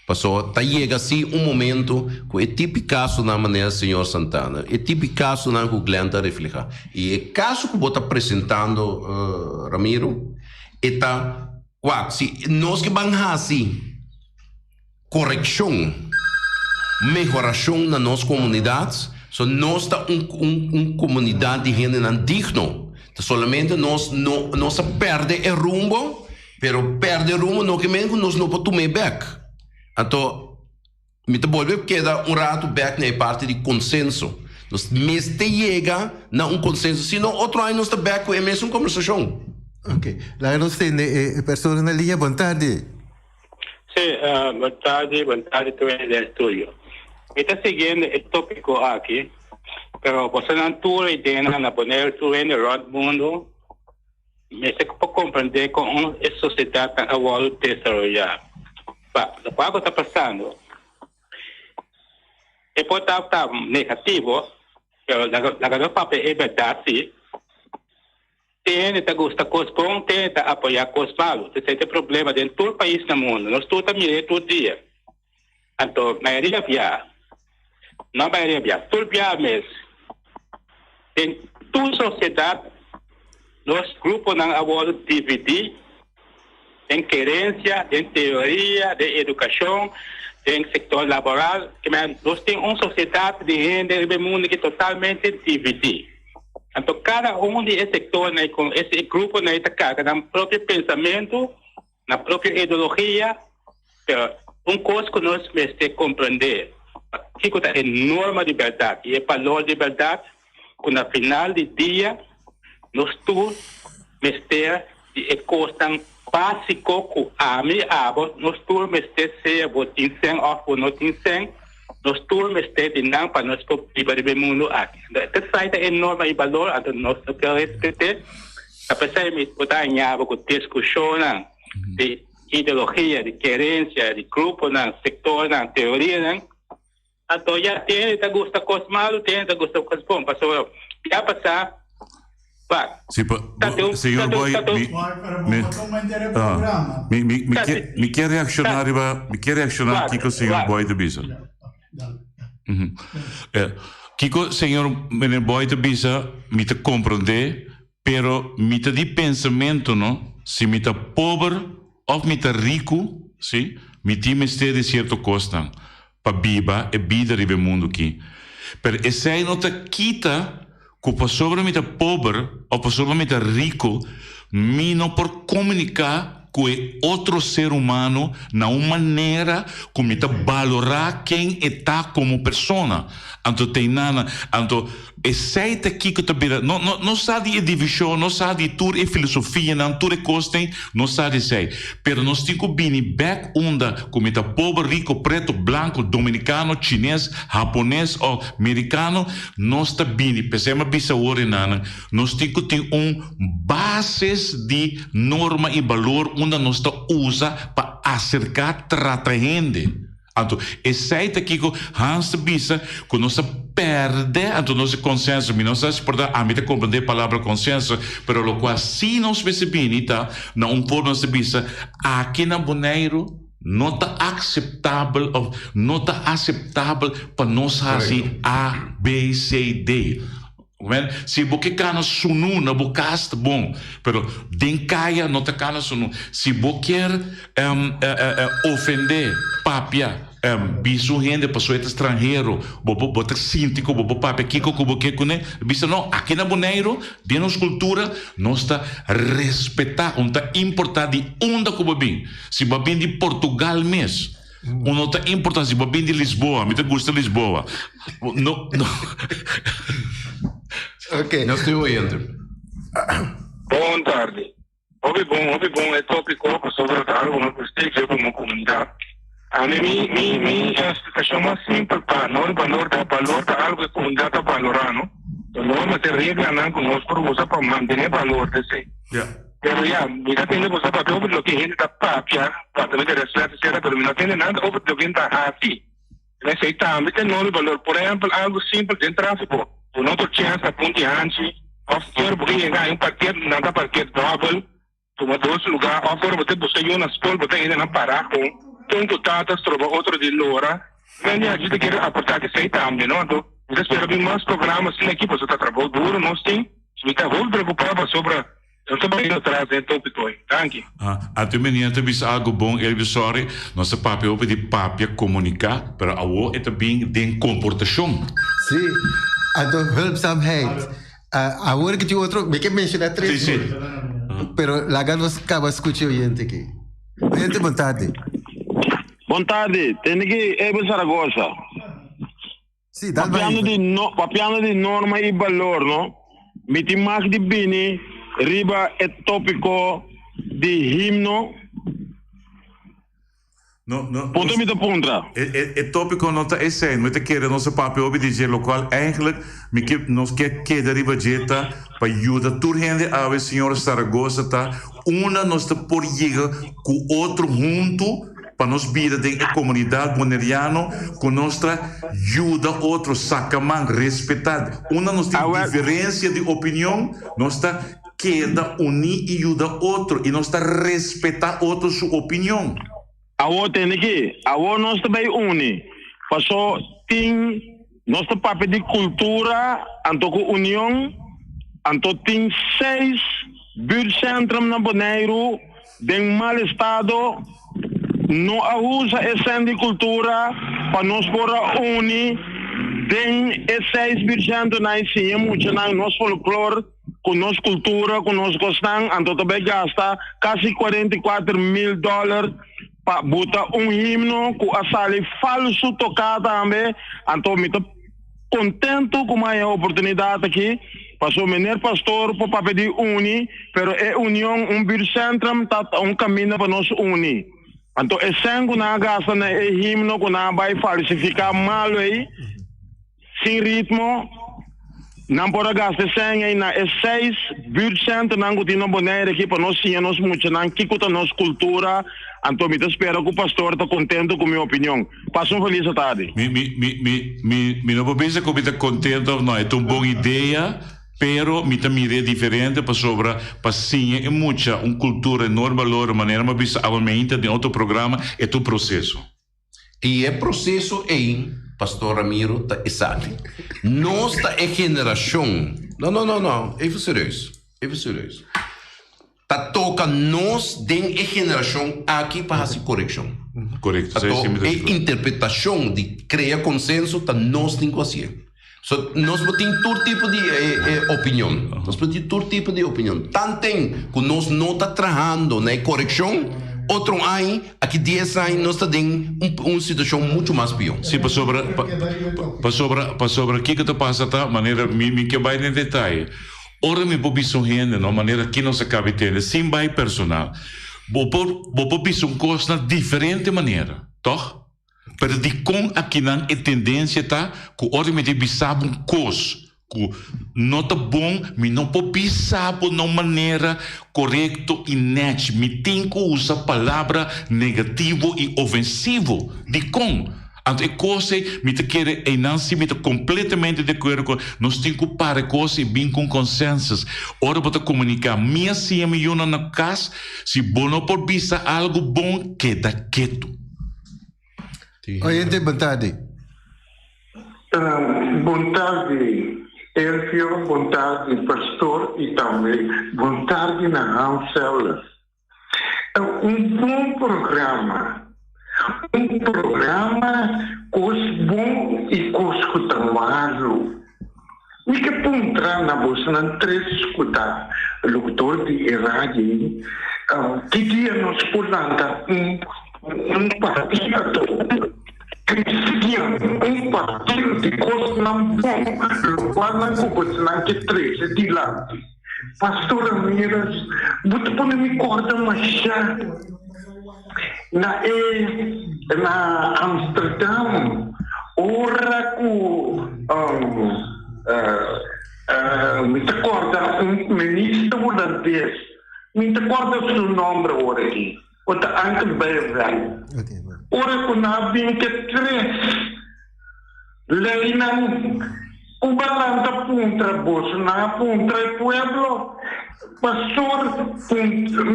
Pasobra ta yega si un momento cu e tipi casonan manera señor Santana, e tipi casonan cu Glenn ta refleha y e caso cu bo ta presentando Ramiro e ta wak si nos ke ban haci. Korekshon, mehorashon na nos komunidat, so nos ta un un un komunidat di hendenan digno, ta solamente nos no nos a pèrdè e rumbo. Pero perde rumbo no ke men ku nos no por tum'é bèk. Anto mi ta bolbe keda un ratu bèk na e parti di konsenso. Nos mester yega na un konsenso, si no otro aña nos ta bèk ku e mesun kombersashon. Ok, laga nos tende e persona na liña. Bon tardi. Sí, bon tardi, bon tardi tur hende den estudio. Mi ta siguiendo e tópiko aki, pero bosonan tur ideanan na Boneiru, tur hende rònt mundu mester por komprendé kon un e sosiedatnan a wòrdu desaroyá. Pa lokual ku ta pasando e por ta negativo, pero laga nos papia e bèrdat sí. Tin hende ta gusta kos bon, tin hende ta apoyá kos malu. Esei ta e problema den tur pais na mundu. Nos tur ta mir'é tur dia. Anto mayoria bia, no mayoria bia, tur bia mes, den tur sosiedat nos gruponan a wòrdu dividí den kerensia, den teoria, den edukashon, den sektor laboral. Nos tin un sosiedat di hende riba e mundu ki totalmente dividí. Anto kada un di e sektornan ei ku e gruponan ei ta karga nan propio pensamentu, nan propio ideologia, pero un kos ku nos mester komprendé, kiko ta e norma di bèrdat i e balor di bèrdat, ku na final di dia nos tur mester di e kosnan básiko ku ami, abo, nos tur mester, sea bo tin sèn òf bo no tin sèn, nos tur mester di nan pa nos por biba riba e mundu aki. Anto esei ta e norma i balor, anto nos no ke respet'é. Ta p'esei mi por ta haña bo ku diskushonnan di ideologia, di kerensia, di gruponan, sektornan, teorianan. Anto ya tin hende ta gusta kos malu, tin hende ta gusta kos bon, pasobra ya pasá bak. Si pa, señor Boy, mi, mi, ah, mi, mi, mi ke, mi ke reakshoná riba, mi ke reakshoná kiko señor Boy ta bisa. Mhm. Eh, kiko señor meneer Boy ta bisa, mi ta komprondé, pero mi ta di pensamentu no, si mi ta pober òf mi ta riku, si, mi tin mester di sierto kosnan. pa biba e bida riba e mundu ki. Pero esei no ta kita ku pasobra mi ta pober òf pasobra mi ta riku, mi no por komuniká ku e otro ser humano na un manera ku mi ta balorá ken e ta komo persona. Anto teinana, anto esei ta kiko ta bira, no no no sa di e divishon, no sa di tur e filosofianan, tur e kosnan, no sa di esei. Pero nos tin ku bini bèk unda ku mi ta pober, riko, preto, blanko, dominikano, chines, hapones o merikano, nos ta bini. P'esei mi a bisa awor enanan, nos tin ku tin un bases di norma i balor unda nos ta usa pa aserká trata hende. Anto, esei ta kiko Hans ta bisa ku nos a pèrdè anto nos e konsenso. Mi no sa si por ta ami ta komprendé e palabra konsenso, pero lokual si nos mester bini ta na un forma nos ta bisa aki na Boneiru no ta akseptabel òf no ta aseptabel pa nos hasi A, B, C, D. Omen, si bo ke kana sunu na bo kas ta bon, pero den kaya no ta kana sunu. Si bo kier ofende, papia, bisa un hende pasobra e ta stranhero, bo bo ta sinti ku bo por papia kiko ku bo ke kuné, bisa no, aki na Boneiru, den nos kultura, nos ta respetá, un ta importá di unda ku bo bin. Si bo a bin di Portugal mes. Un no ta importa si bo bin di Lisboa, mi ta gusta Lisboa. No, no. Ok. Nos tin oyente. Bon tardi. Hopi bon, hopi bon e tópiko pasobra ta algu no por stigio komo komunidat. Ami mi mi mi splikashon mas simpel pa no balor ta balor ta algu e komunidat ta balorá no. Nos mester reglanan ku nos por usa pa mantené balor di esei. Pero ya, mi ta tende boso papia over loke hende ta papia, tratamente respeto etcetera, pero mi no tende nada over loke hende ta haci. En esey tambe ta enorme balor. Por ehempel, algo simpel den trafico, bo no por chens na punti hanchi, of ora bo ke yega hay un parkeer, nan ta parkeer dobel, tuma dos lugar, of ora bo ta busca yu na skol, bo ta hende nan para con un cu tata stroba otro di lora. Men ya, yo ta kere aporta esey tambe, no? Anto, mi ta spera bin mas programa asina aki, pasobra ta trabou duro nos tin. Mi ta hopi preocupa pasobra nos ta bayendo atras den topico ei. Danki. Ah, anto e meneer ta bisa algo bon, Elvio, sorry, nos ta papia hopi di papia, comunica, pero awo e ta bin den comportacion. Sí, anto hulpzaamheid. Awor ku tin otro, mi ke menshoná tres. Sí, sí. Pero laga nos kaba skucha oyente aki. Oyente, bon tardi. Bon tardi, tende ki Abel Zaragoza. Sí, dal Papiando di no, papiando di norma i balor, no? Mi tin mag di bini riba e tópiko di himno. No, no. Punto mi ta puntra. E, e, e tópiko no ta esei. Mi ta kere nos a papia hopi di dje, lokual eigenlijk mi ke, nos ke keda riba dje ta pa yuda tur hende awe, señor Zaragoza, ta unda nos ta por yega ku otro huntu pa nos bida den e komunidat boneriano ku nos ta yuda otro, saka man, respetá. Unda nos tin diferensia di opinion, nos ta keda uní i yuda otro i nos ta respetá otro su opinion. Awor tende ki, awor nos ta bay uni, paso tin, nos ta papia di cultura anto cu union, anto tin seis buurtcentrum na Boneiru den mal estado, no a usa e cen di cultura pa nos por a uni den e seis buurtcentronan y siña muchanan nos folklor cu nos cultura, cu nos cosnan, anto ta bay gasta casi 44.000 dollar pa buta un himno cu a sali falso toca tambe, anto mi ta contento cu mi a haya oportunidad aki, pasobra meneer Pastor por papia di uni, pero e union, un buurtcentrum ta un caminda pa nos uni. Anto e cen cu nan a gasta na e himno cu nan a bay falsifica malo ey, Sin ritmo, nan por a gasta e sèn ei na e seis buurtcenternan ku tin na Bonaire aki pa nos siña nos muchanan kiko ta nos kultura. Anto mi ta spera ku pastor ta kontento ku mi opinion. Pasa un felis atardi. Mi, mi, mi, mi, mi, mi no por bisa ku mi ta kontento of no. E ta un bon idea, pero mi ta mir'é diferente pasobra pa siña e mucha un kultura e norma balor manera mi a bisa awe meinta den otro programa, e ta un proseso. I e proseso ei, Pastor Ramiro, ta esaki. Nos ta e generashon, no, no, no, no, even serieus, even serieus. Ta toka nos den e generashon aki pa hasi korekshon. Korekto, Anto, e interpretashon di krea konsenso ta nos tin ku hasié. So, nos por tin tur tipo di opinion. Nos por tin tur tipo di opinion. Tanten ku nos no ta trahando na e korekshon, otro aña, aki dies aña, nos ta den un situashon muchu mas pió. Sí, pasobra, pasobra, pasobra kiko ta pasa ta, manera, mi, mi ke bai den detaye. Ora mi por bisa un hende, no, manera ki nos a kabi tende, sin bai personal, bo por, bo por bisa un kos na diferente manera, tòg? Pero dikon akinan e tendensia ta ku ora mi ta bisa bo un kos ku no ta bon, mi no por bisa bo na un manera korekto i nèchi. Mi tin ku usa palabra negativo i ofensivo. Dikon? Anto e kos ei mi ta kere einan si mi ta kompletamente di akuerdo ku nos tin ku para e kos i bin ku un konsensus. Ora bo ta komuniká, mi a siña mi yunan na kas, si bo no por bisa algu bon, keda ketu. Oyente, bon tardi. Bon tardi Elvio, bon tardi Pastor y tambe bon tardi na Hans Sellers. Un bon programa, un programa cos bon y cos cu ta malo. Mi ke puntra na bosonan tres ku ta lokutor di e radio ei, ki dia nos por lanta un un partido kristian, un partido di kosnan bon, lokualnan ku bosonan ke trese dilanti? Pastor Ramirez, bo ta pone mi kòrda mashá na e na Amsterdam ora ku mi ta kòrda un minister hulandes, mi ta kòrda su nòmber awor aki, ku ta Anke Bijleveld. Ora ku nan a bin ke tres Leinan ku balan ta puntra boso, nan a puntra e pueblo. Pastor,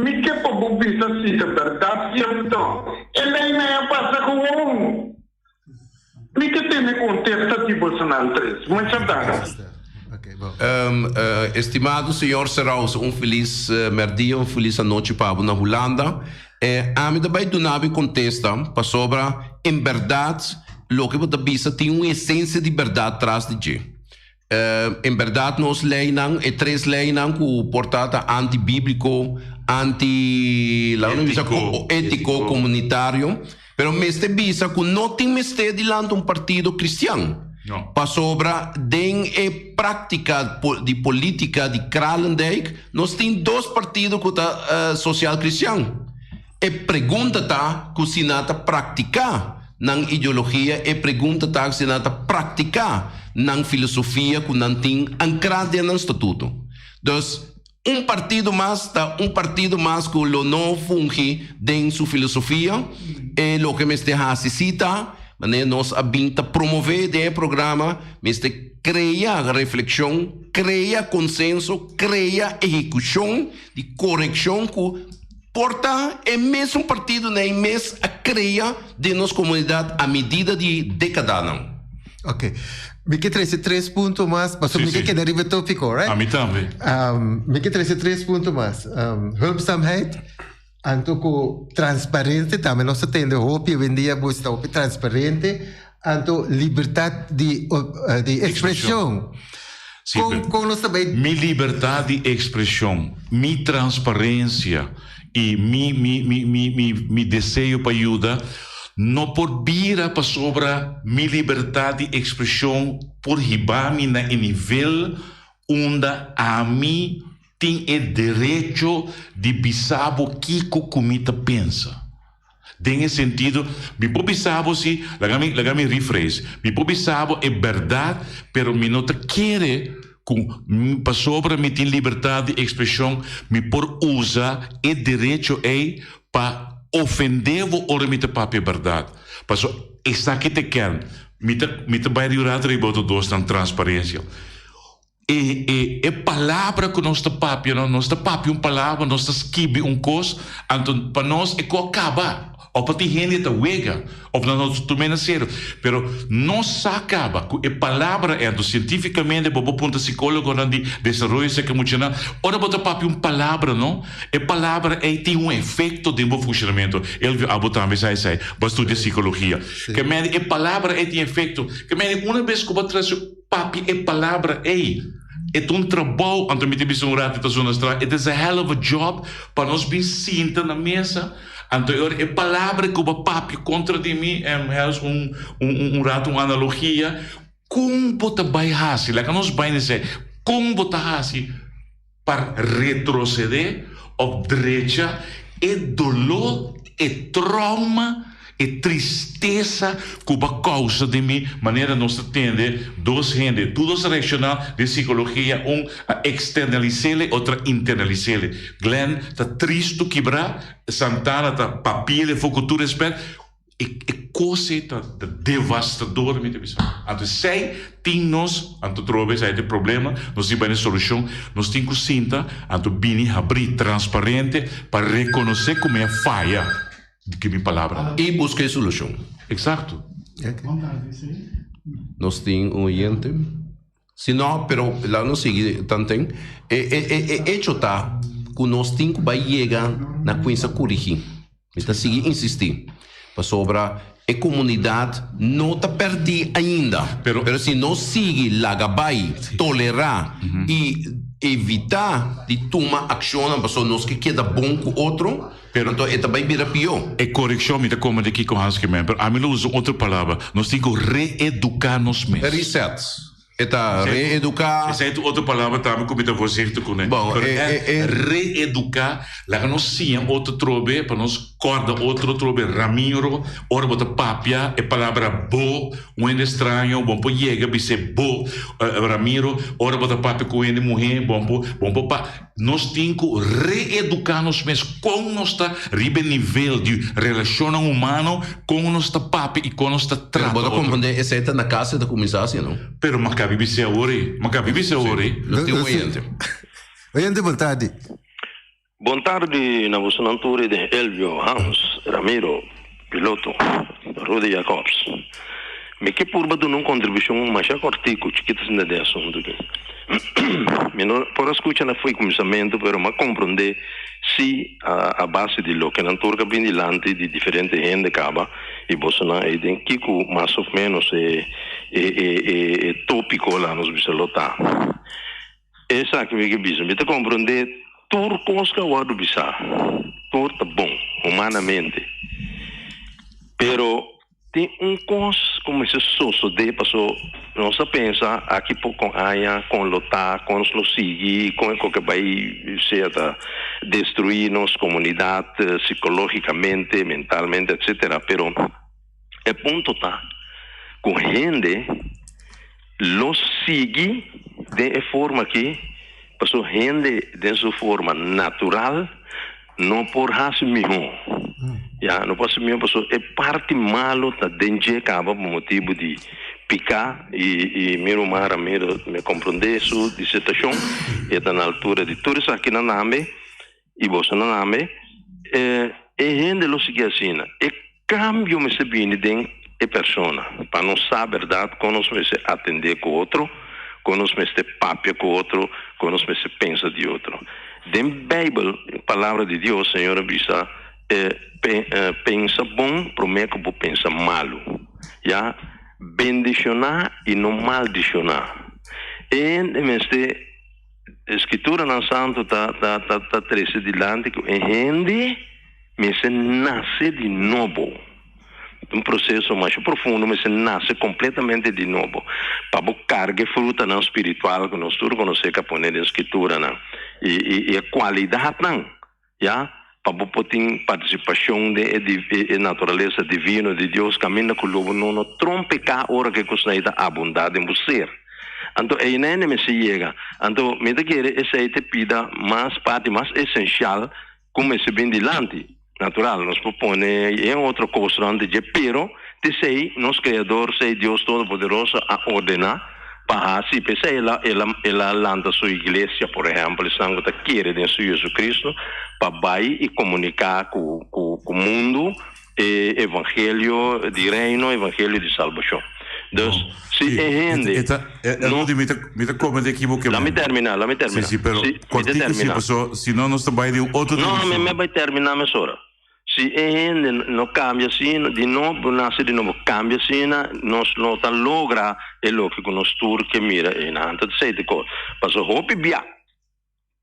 mi ke pa bo bisa si ta bèrdat sierto. E leinan a pasa gewoon. Mi ke tene kontesta di bosonan tres. Mucha danki. Estimado señor Seraus, un felis merdia, un felis anochi pa bo na Hulanda. Ami ta bai duna bo e kontesta pasobra en bèrdat loke bo ta bisa tin un esensia di bèrdat tras di dje. En berdad nos leynan, e tres leynan cu por ta ta anti-biblico, anti, laga nos bisa Etico. etico, comunitario, pero mester bisa cu no tin mester di lanta un partido cristian. No. Pasobra den e practica di politica di Kralendijk nos tin dos partido cu ta social cristian. E pregunta ta cu si nan ta practica nan ideologia, e pregunta ta si nan ta practica nan filosofia cu nan tin ancra den nan statuto. Dus, un partido mas ta un partido mas cu lo no fungi den su filosofia. E loke mester haci si ta, manera nos a bin ta promove den e programa, mester crea reflexion, crea consenso, crea ehecucion di coreccion cu Por ta e mesun partidonan ei mes a krea den nos komunidat a medida di dekadanan. Ok. Mi ke trese tres punto mas, pasobra mi ke keda riba e topiko, right? Ami tambe. Mi ke trese tres punto mas. Hulpzaamheid, anto ku transparente tambe nos ta tende hopi awendia bo sta hopi transparente, anto libertat di di ekspreshon. Sí, Kon pero kon nos ta bai. Mi libertad di expresion, mi transparencia y mi mi mi mi mi mi deseo pa yuda no por bira pasobra mi libertad di expresion por hiba mi na e nivel unda ami tin e derecho di bisa bo kico cu mi ta pensa. Den e sentido, mi por bisa bo si, laga mi, laga mi rephrase, mi por bisa bo e berdad, pero mi no ta kere ku pasobra mi tin libertad di ekspreshon, mi por usa e derecho ei pa ofende bo ora mi ta papia e berdad. Paso esaki ta e kern. Mi ta, mi ta bai riu rato riba otro dosnan, transparencia. E e e palabra ku nos ta papia no, nos ta papia un palabra, nos ta skibi un kos, anto pa nos e ku a kaba. Òf pa tin hende ta wega, òf nan no ta tum'é na serio. Pero nos sa kaba ku e palabra ei, anto sientífikamente bo por puntra sikólogonan di desaroyo esaki muchanan, ora bo ta papia un palabra no, e palabra ei tin un efekto den bo funshonamentu. Elvio, abo tambe sa esei, bo a studia sikologia. Ke mende e palabra ei tin efekto. Ke mende una bes ku bo a trese. Papia e palabra ei. E ta un trabou, anto mi ta bisa un rato e ta zona straño, it is a hell of a job pa nos bin sinta na mesa, anto e ora e palabra ku bo a papia kontra di mi, hels un un rato un analogia, kon bo ta bai hasi, laga nos bai na esei, kon bo ta hasi pa retrocede of drecha e dolor, e trauma, e tristesa cu bo a causa den mi, manera nos ta tende dos hende, tur dos a reacciona den psicologia, un a externalisele, otro a internalisele. Glenn ta tristo kibra, Santana ta papiele for cu tur respet, E e kos ei ta ta devastador mi ta bisa. Anto esei tin nos, anto trobe esei ta e problema, nos tin bai na e solushon, nos tin ku sinta, anto bini habrí, transparente pa rekonosé ku mi a faya di ki mi palabranan. I buska e solushon. Eksakto. Nos tin un oyente. Si no, pero laga nos sigui tanten. E e e e hecho ta ku nos tin ku bai yega na kuinsa kurigí. Mi ta sigui insistí, pasobra e komunidat no ta pèrdí ainda. Pero si nos sigui laga bai, tolerá i evitá di tuma akshonnan pasobra nos ke keda bon ku otro, anto e ta bai bira pió. E korekshon mi ta kome di kiko Hans Gemen, pero ami lo usa un otro palabra, nos tin ku reeduká nos mes. Reset. E ta reeduká. Esei ta otro palabra tambe ku mi ta voorzichtig kuné. Bon, Pero e, e e, e. reeduká, laga nos siña otro trobe pa nos kòrda otro trobe. Ramiro, ora bo ta papia e palabra bo, un hende straño, bo por yega bis'é bo. Ramiro, ora bo ta papia ku un hende muhé, bo por, bo por pa. Nos tin ku reeduká nos mes kon nos ta riba e nivel di relashonnan humano, kon nos ta papia i kon nos ta Pero trata bo ta otro. komprendé esei ta na kas e ta kuminsá asina, no? Pero m'a kabi bis'é awor ei, m'a kabi bis'é awor ei. Nos tin un oyente. Oyente bon tardi. Bon tardi na bosonan tur i den Elvio, Hans, Ramiro, Piloto, Rudy Jacobs. Mi ke purba duna un kontribushon masha kòrtiku, chikitu asinta den e asuntu aki. Mi no por a skucha na fo'i kuminsamentu, pero m'a komprondé si a base di loke nan tur ka bin dilanti di diferente hende kaba i bosonan ei den kiko mas òf ménos e e e e tópiko la nos bisa lo ta. Esaki mi ke bisa, mi ta komprondé tur kos ku a wòrdu bisá, tur ta bon humanamente, pero Tin un kos ku mester sosodé paso nos a pensa aki poko aña kon lo ta, kon nos lo sigui, kon e koke bai sea ta destruí nos komunidat sikológikamente, mentalmente etsetera. Pero e punto ta ku hende lo sigui den e forma aki paso hende den su forma natural no por hasi mihó. Ya, no por hasi mihó pasobra e parti malo ta den dje kaba pa motibu di piká i i mi ruman Ramiro mi komprondé su disertashon, e ta na altura di tur esakinan tambe i bosonan tambe. E e hende lo sigui asina. E kambio mester bini den e persona pa nos sa bèrdat kon nos mester atendé ku otro, kon nos mester papia ku otro, kon nos mester pensa di otro. Den Beibel, Palabra di Dios, Señor a bisa, Pensa bon promé ku bo pensa malu. Ya, bendishoná i no maldishoná. E hende mester, e Skrituranan Santu ta ta ta trese dilanti ku e hende mester nase di nobo. Un proseso masha profundo mester nase kompletamente di nobo pa bo karga e frutanan spiritual ku nos tur konosé ku a pone den Skrituranan i i e kualidatnan ya pa bo por tin partisipashon den e e naturalesa divino di Dios kaminda ku lo bo no no trompeká ora ku e kosnan ei ta abundá den bo ser. Anto einende mester yega. Anto mi ta kere esei ta e pida mas parti mas esenshal ku mester bin dilanti. Natural, nos por pone yen otro kos rond di dje, pero t'esei nos Kreador, sei Dios Todopoderoso, a ordená pa hasi. P'esei el a, el a, el a lanta su iglesia, por ehèmpel, esnan ku ta kere den su JesuCristo, pa bai i komuniká ku, ku, ku mundu e evangelio di Reino, evangelio di salbashon. Dus, si e hende E ta, e, e, no. Rudy, mi ta, mi ta komete ekiboke Laat mi men. terminá, laat mi Sí, terminá. sí, pero Si, mi ta kòrtiku sí, terminá. paso si no nos ta bai den un otro No, mi direkshon. mi bai terminá mesora. Si e hende no kambia asina, di nobo nase di nobo, kambia asina, nos no ta logra e loke ku nos tur ke mira einan. Anto ta esei ta kos. Paso hopi bia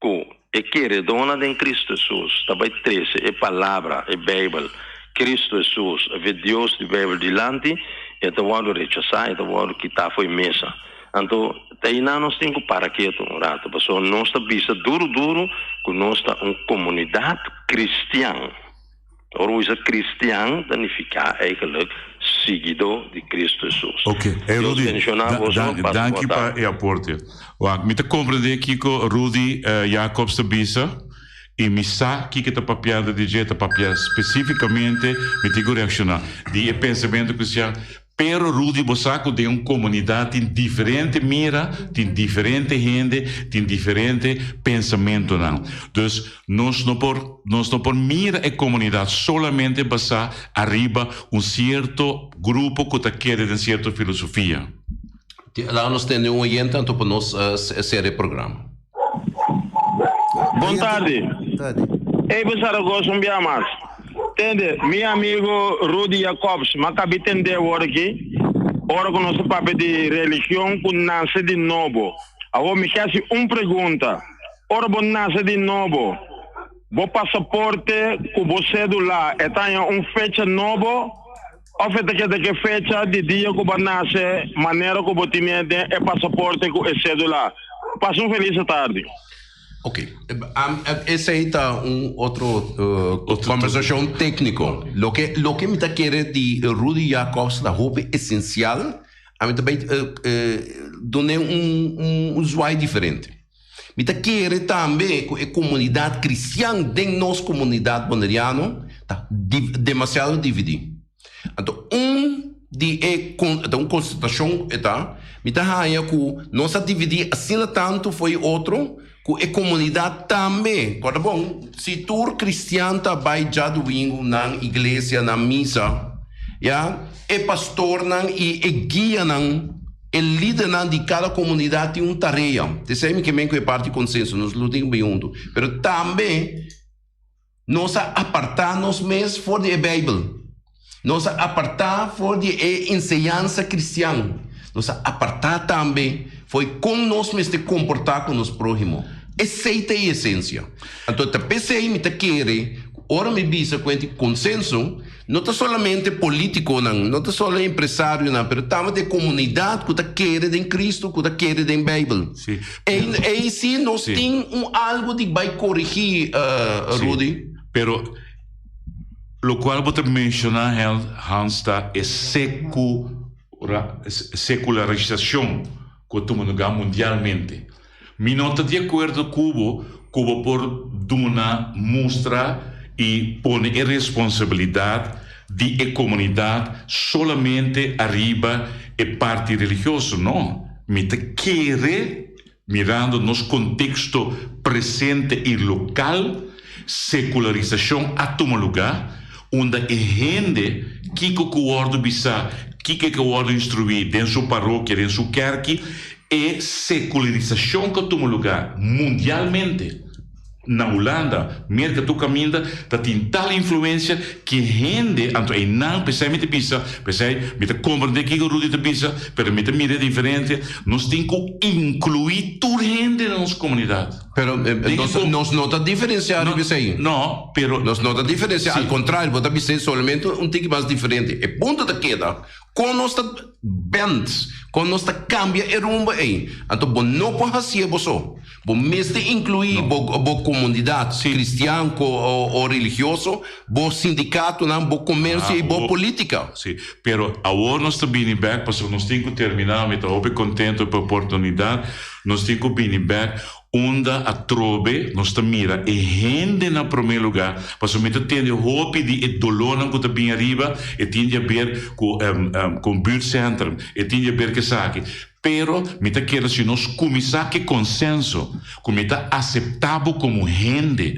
ku e keredónan den Kristu Hesus ta bai trese e Palabra, e Beibel, Kristu Hesus, of e Dios di Beibel dilanti, e ta wòrdu rechasá, e ta wòrdu kitá fo'i mesa. Anto, ta einan nos tin ku para ketu un ratu, pasobra nos ta bisa duru duru ku nos ta un komunidat kristian. Ora bo bisa kristian ta nifiká eigenlijk siguidó di Kristu Hesus. Ok, hey Dios Rudy, bendishoná da, boso, da, pasa danki bon pa tardi. e aporte. Wak, mi ta komprendé kiko Rudy Jacobs ta bisa i mi sa kiko e ta papiando di dje, ta papia spesífikamente, mi tin ku reakshoná di e pensamentu kristian. Pero Rudy bo sa ku den un komunidat tin diferente mira, tin diferente hende, tin diferente pensamentunan. Dus nos no por nos no por mira e komunidat solamente basá ariba un sierto grupo ku ta kere den sierto filosofia. Laga nos tende un oyente anto pa nos sera e programa. Bon tardi. Ey Zaragoza un bia mas. Tende, mi amigo Rudy Jacobs, m'a kabi tende awor aki, ora ku nos ta papia di religion ku nase di nobo. Awor mi ke hasi un pregunta, ora bo nase di nobo, bo pasaporte ku bo sedula e ta haña un fecha nobo òf e ta keda ke fecha di dia ku bo a nase manera ku bo tine den e pasaporte ku e sedula? Pasa un felis tardi. Ok, esei ta un otro conversacion tecnico. Loke loke mi ta kere di Rudy Jacobs ta hopi esencial, ami ta bay dun'e un un zwaai diferente. Mi ta kere tambe cu e comunidad cristian den nos comunidad Boneriano ta demasiado dividi. Anto un di e ta un konstatashon e ta, mi ta haña ku nos a dividí asina tantu for e otro ku e komunidat tambe. Kòrda bon, si tur kristian ta bai djadumingu nan iglesia, nan misa, Ya, e pastornan i e guianan, e lidernan di kada komunidat tin un tarea. T'esei mi ke men ku e parti konsenso, nos lo tin ku bin huntu. Pero tambe nos a apartá nos mes for di e Beibel. Nos a apartá for di e enseñansa kristian. Nos a apartá tambe for di kon nos mester komportá ku nos próhimo. Esei ta e esensia. Anto ta p'esei mi ta kere ku ora mi bisa ku hende konsenso, no ta solamente polítikonan, no ta solo empresarionan, pero tambe ta e komunidat ku ta kere den Kristu, ku ta kere den Beibel. Ei sí nos tin un algu di bai korigí, Rudy. Pero lokual bo ta menshoná, Hans, ta e sekularisashon ku a tuma lugá mundialmente. Mi no ta di akuerdo ku bo ku bo por duna, mustra i pone e responsabilidat di e komunidat solamente ariba e parti religioso. No, mi ta kere, mirando nos konteksto presente i lokal, sekularisashon a tuma lugá unda e hende kiko ku wòrdu bisá, kiko ku wòrdu instruí den su parokia, den su kèrki, E sekularisashon ku a tuma lugá mundialmente, na Hulanda, Merka tur kaminda, ta tin tal influensia ku hende, anto einan p'esei mi ta bisa, p'esei mi ta komprendé kiko Rudy ta bisa, pero mi ta mira e diferensia, nos tin ku inkluí tur hende den nos komunidat. Pero nos no ta diferensiá riba esei. No, pero. Nos no ta diferensiá, al kontrario, bo ta bisa solamente un tiki mas diferente. E punto ta keda Kon nos ta bend, kon nos ta kambia e rumbo ei? Anto bo no por hasié bo so. Bo mester inkluí bo bo komunidat kristian o religioso, bo sindikatonan, bo komersio i bo polítika. Sí, pero awor nos ta bini bèk pasobra nos tin ku terminá. Mi ta hopi kontento pa e oportunidat. Nos tin ku bini bèk Unda atrobe nos ta mira e hende na promé lugá, pasobra mi ta tende hopi di e dolónan ku ta bin ariba, e tin di aber ku ku un buurtcentrum, e tin di aber ku esaki. Pero mi ta kere si nos kuminsá ku e konsenso ku mi ta aseptá bo komo hende,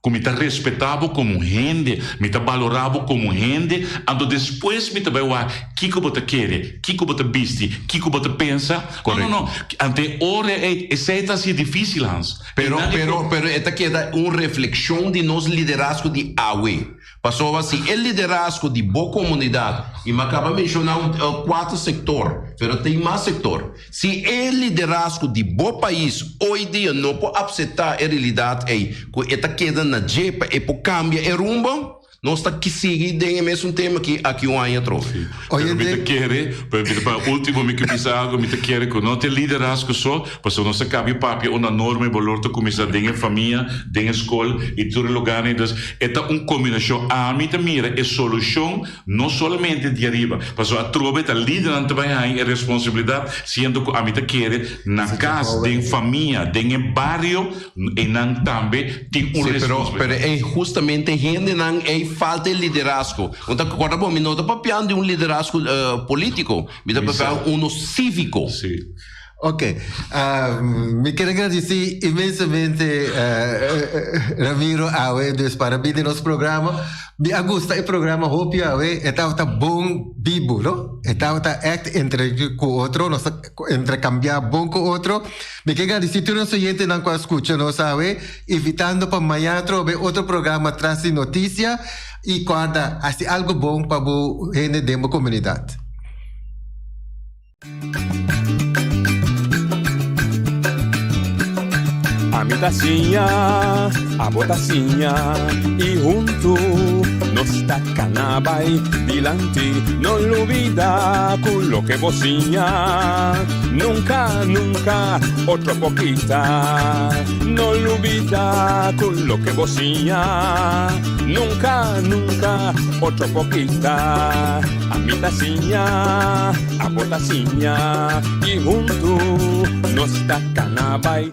Ku mi ta respetá bo komo hende, mi ta balorá bo komo hende, anto despues mi ta bai wak kiko bo ta kere, kiko bo ta bisti, kiko bo ta pensa. No, no, no. Anto e ora ei, esei ta hasi difísil, Hans. Pero, pero, pero e ta keda un reflekshon di nos liderazgo di awe. Pasobra si e liderazgo di bo komunidat, i mi a kaba menshoná un kuater sektor, pero tin mas sektor. Si e liderazgo di bo pais hoy dia no por apseptá e realidat ei ku e ta keda na dje pa e por kambia e rumbo, nos ta sigui den e mesun tema aki aki un aña atrobe. Pero mi ta kere, pa ultimo mi ke bisa algo, mi ta kere ku no ta e liderazgo so, pasobra nos a kabia papia unda norma i balor ta kuminsá den e famia, den e skol i tur e lugarnan. Entonces e ta un kombinashon. Ami ta mira e solushon No solamente di ariba, pasobra atrobe ta lidernan ta bai haña e responsabilidat, siendo ku ami ta kere na kas, den famia, den e bario, einan tambe tin un Sí, pero, responsabilidat. pero e justamente hendenan ei falta e liderazgo. Bo ta korda bo, mi no ta papiando di un liderazgo politico, mi ta Mi sa. papiando uno civico. Sí. Ok, mi ker agradeci inmensamente Ramiro awe dus para bini nos programa. Mi a gusta e programa hopi awe, e tabata bon bibu, no? E tabata echt entre ku otro, nos ta intercambia bon ku otro. Mi ke gradeci tur nos oyentenan ku a skucha nos awe, invitando pa mañana atrobe otro programa Tras di Noticia i kòrda hasi algo bon pa bo hende den bo komunidat. Ami ta siña, abo ta siña i huntu nos ta kana bai dilanti. No lubida ku loke bo siña nunka, nunka otro por kita. No lubida ku loke bo siña nunka, nunka otro por kita. Ami ta siña, abo ta siña i huntu nos ta kana bai.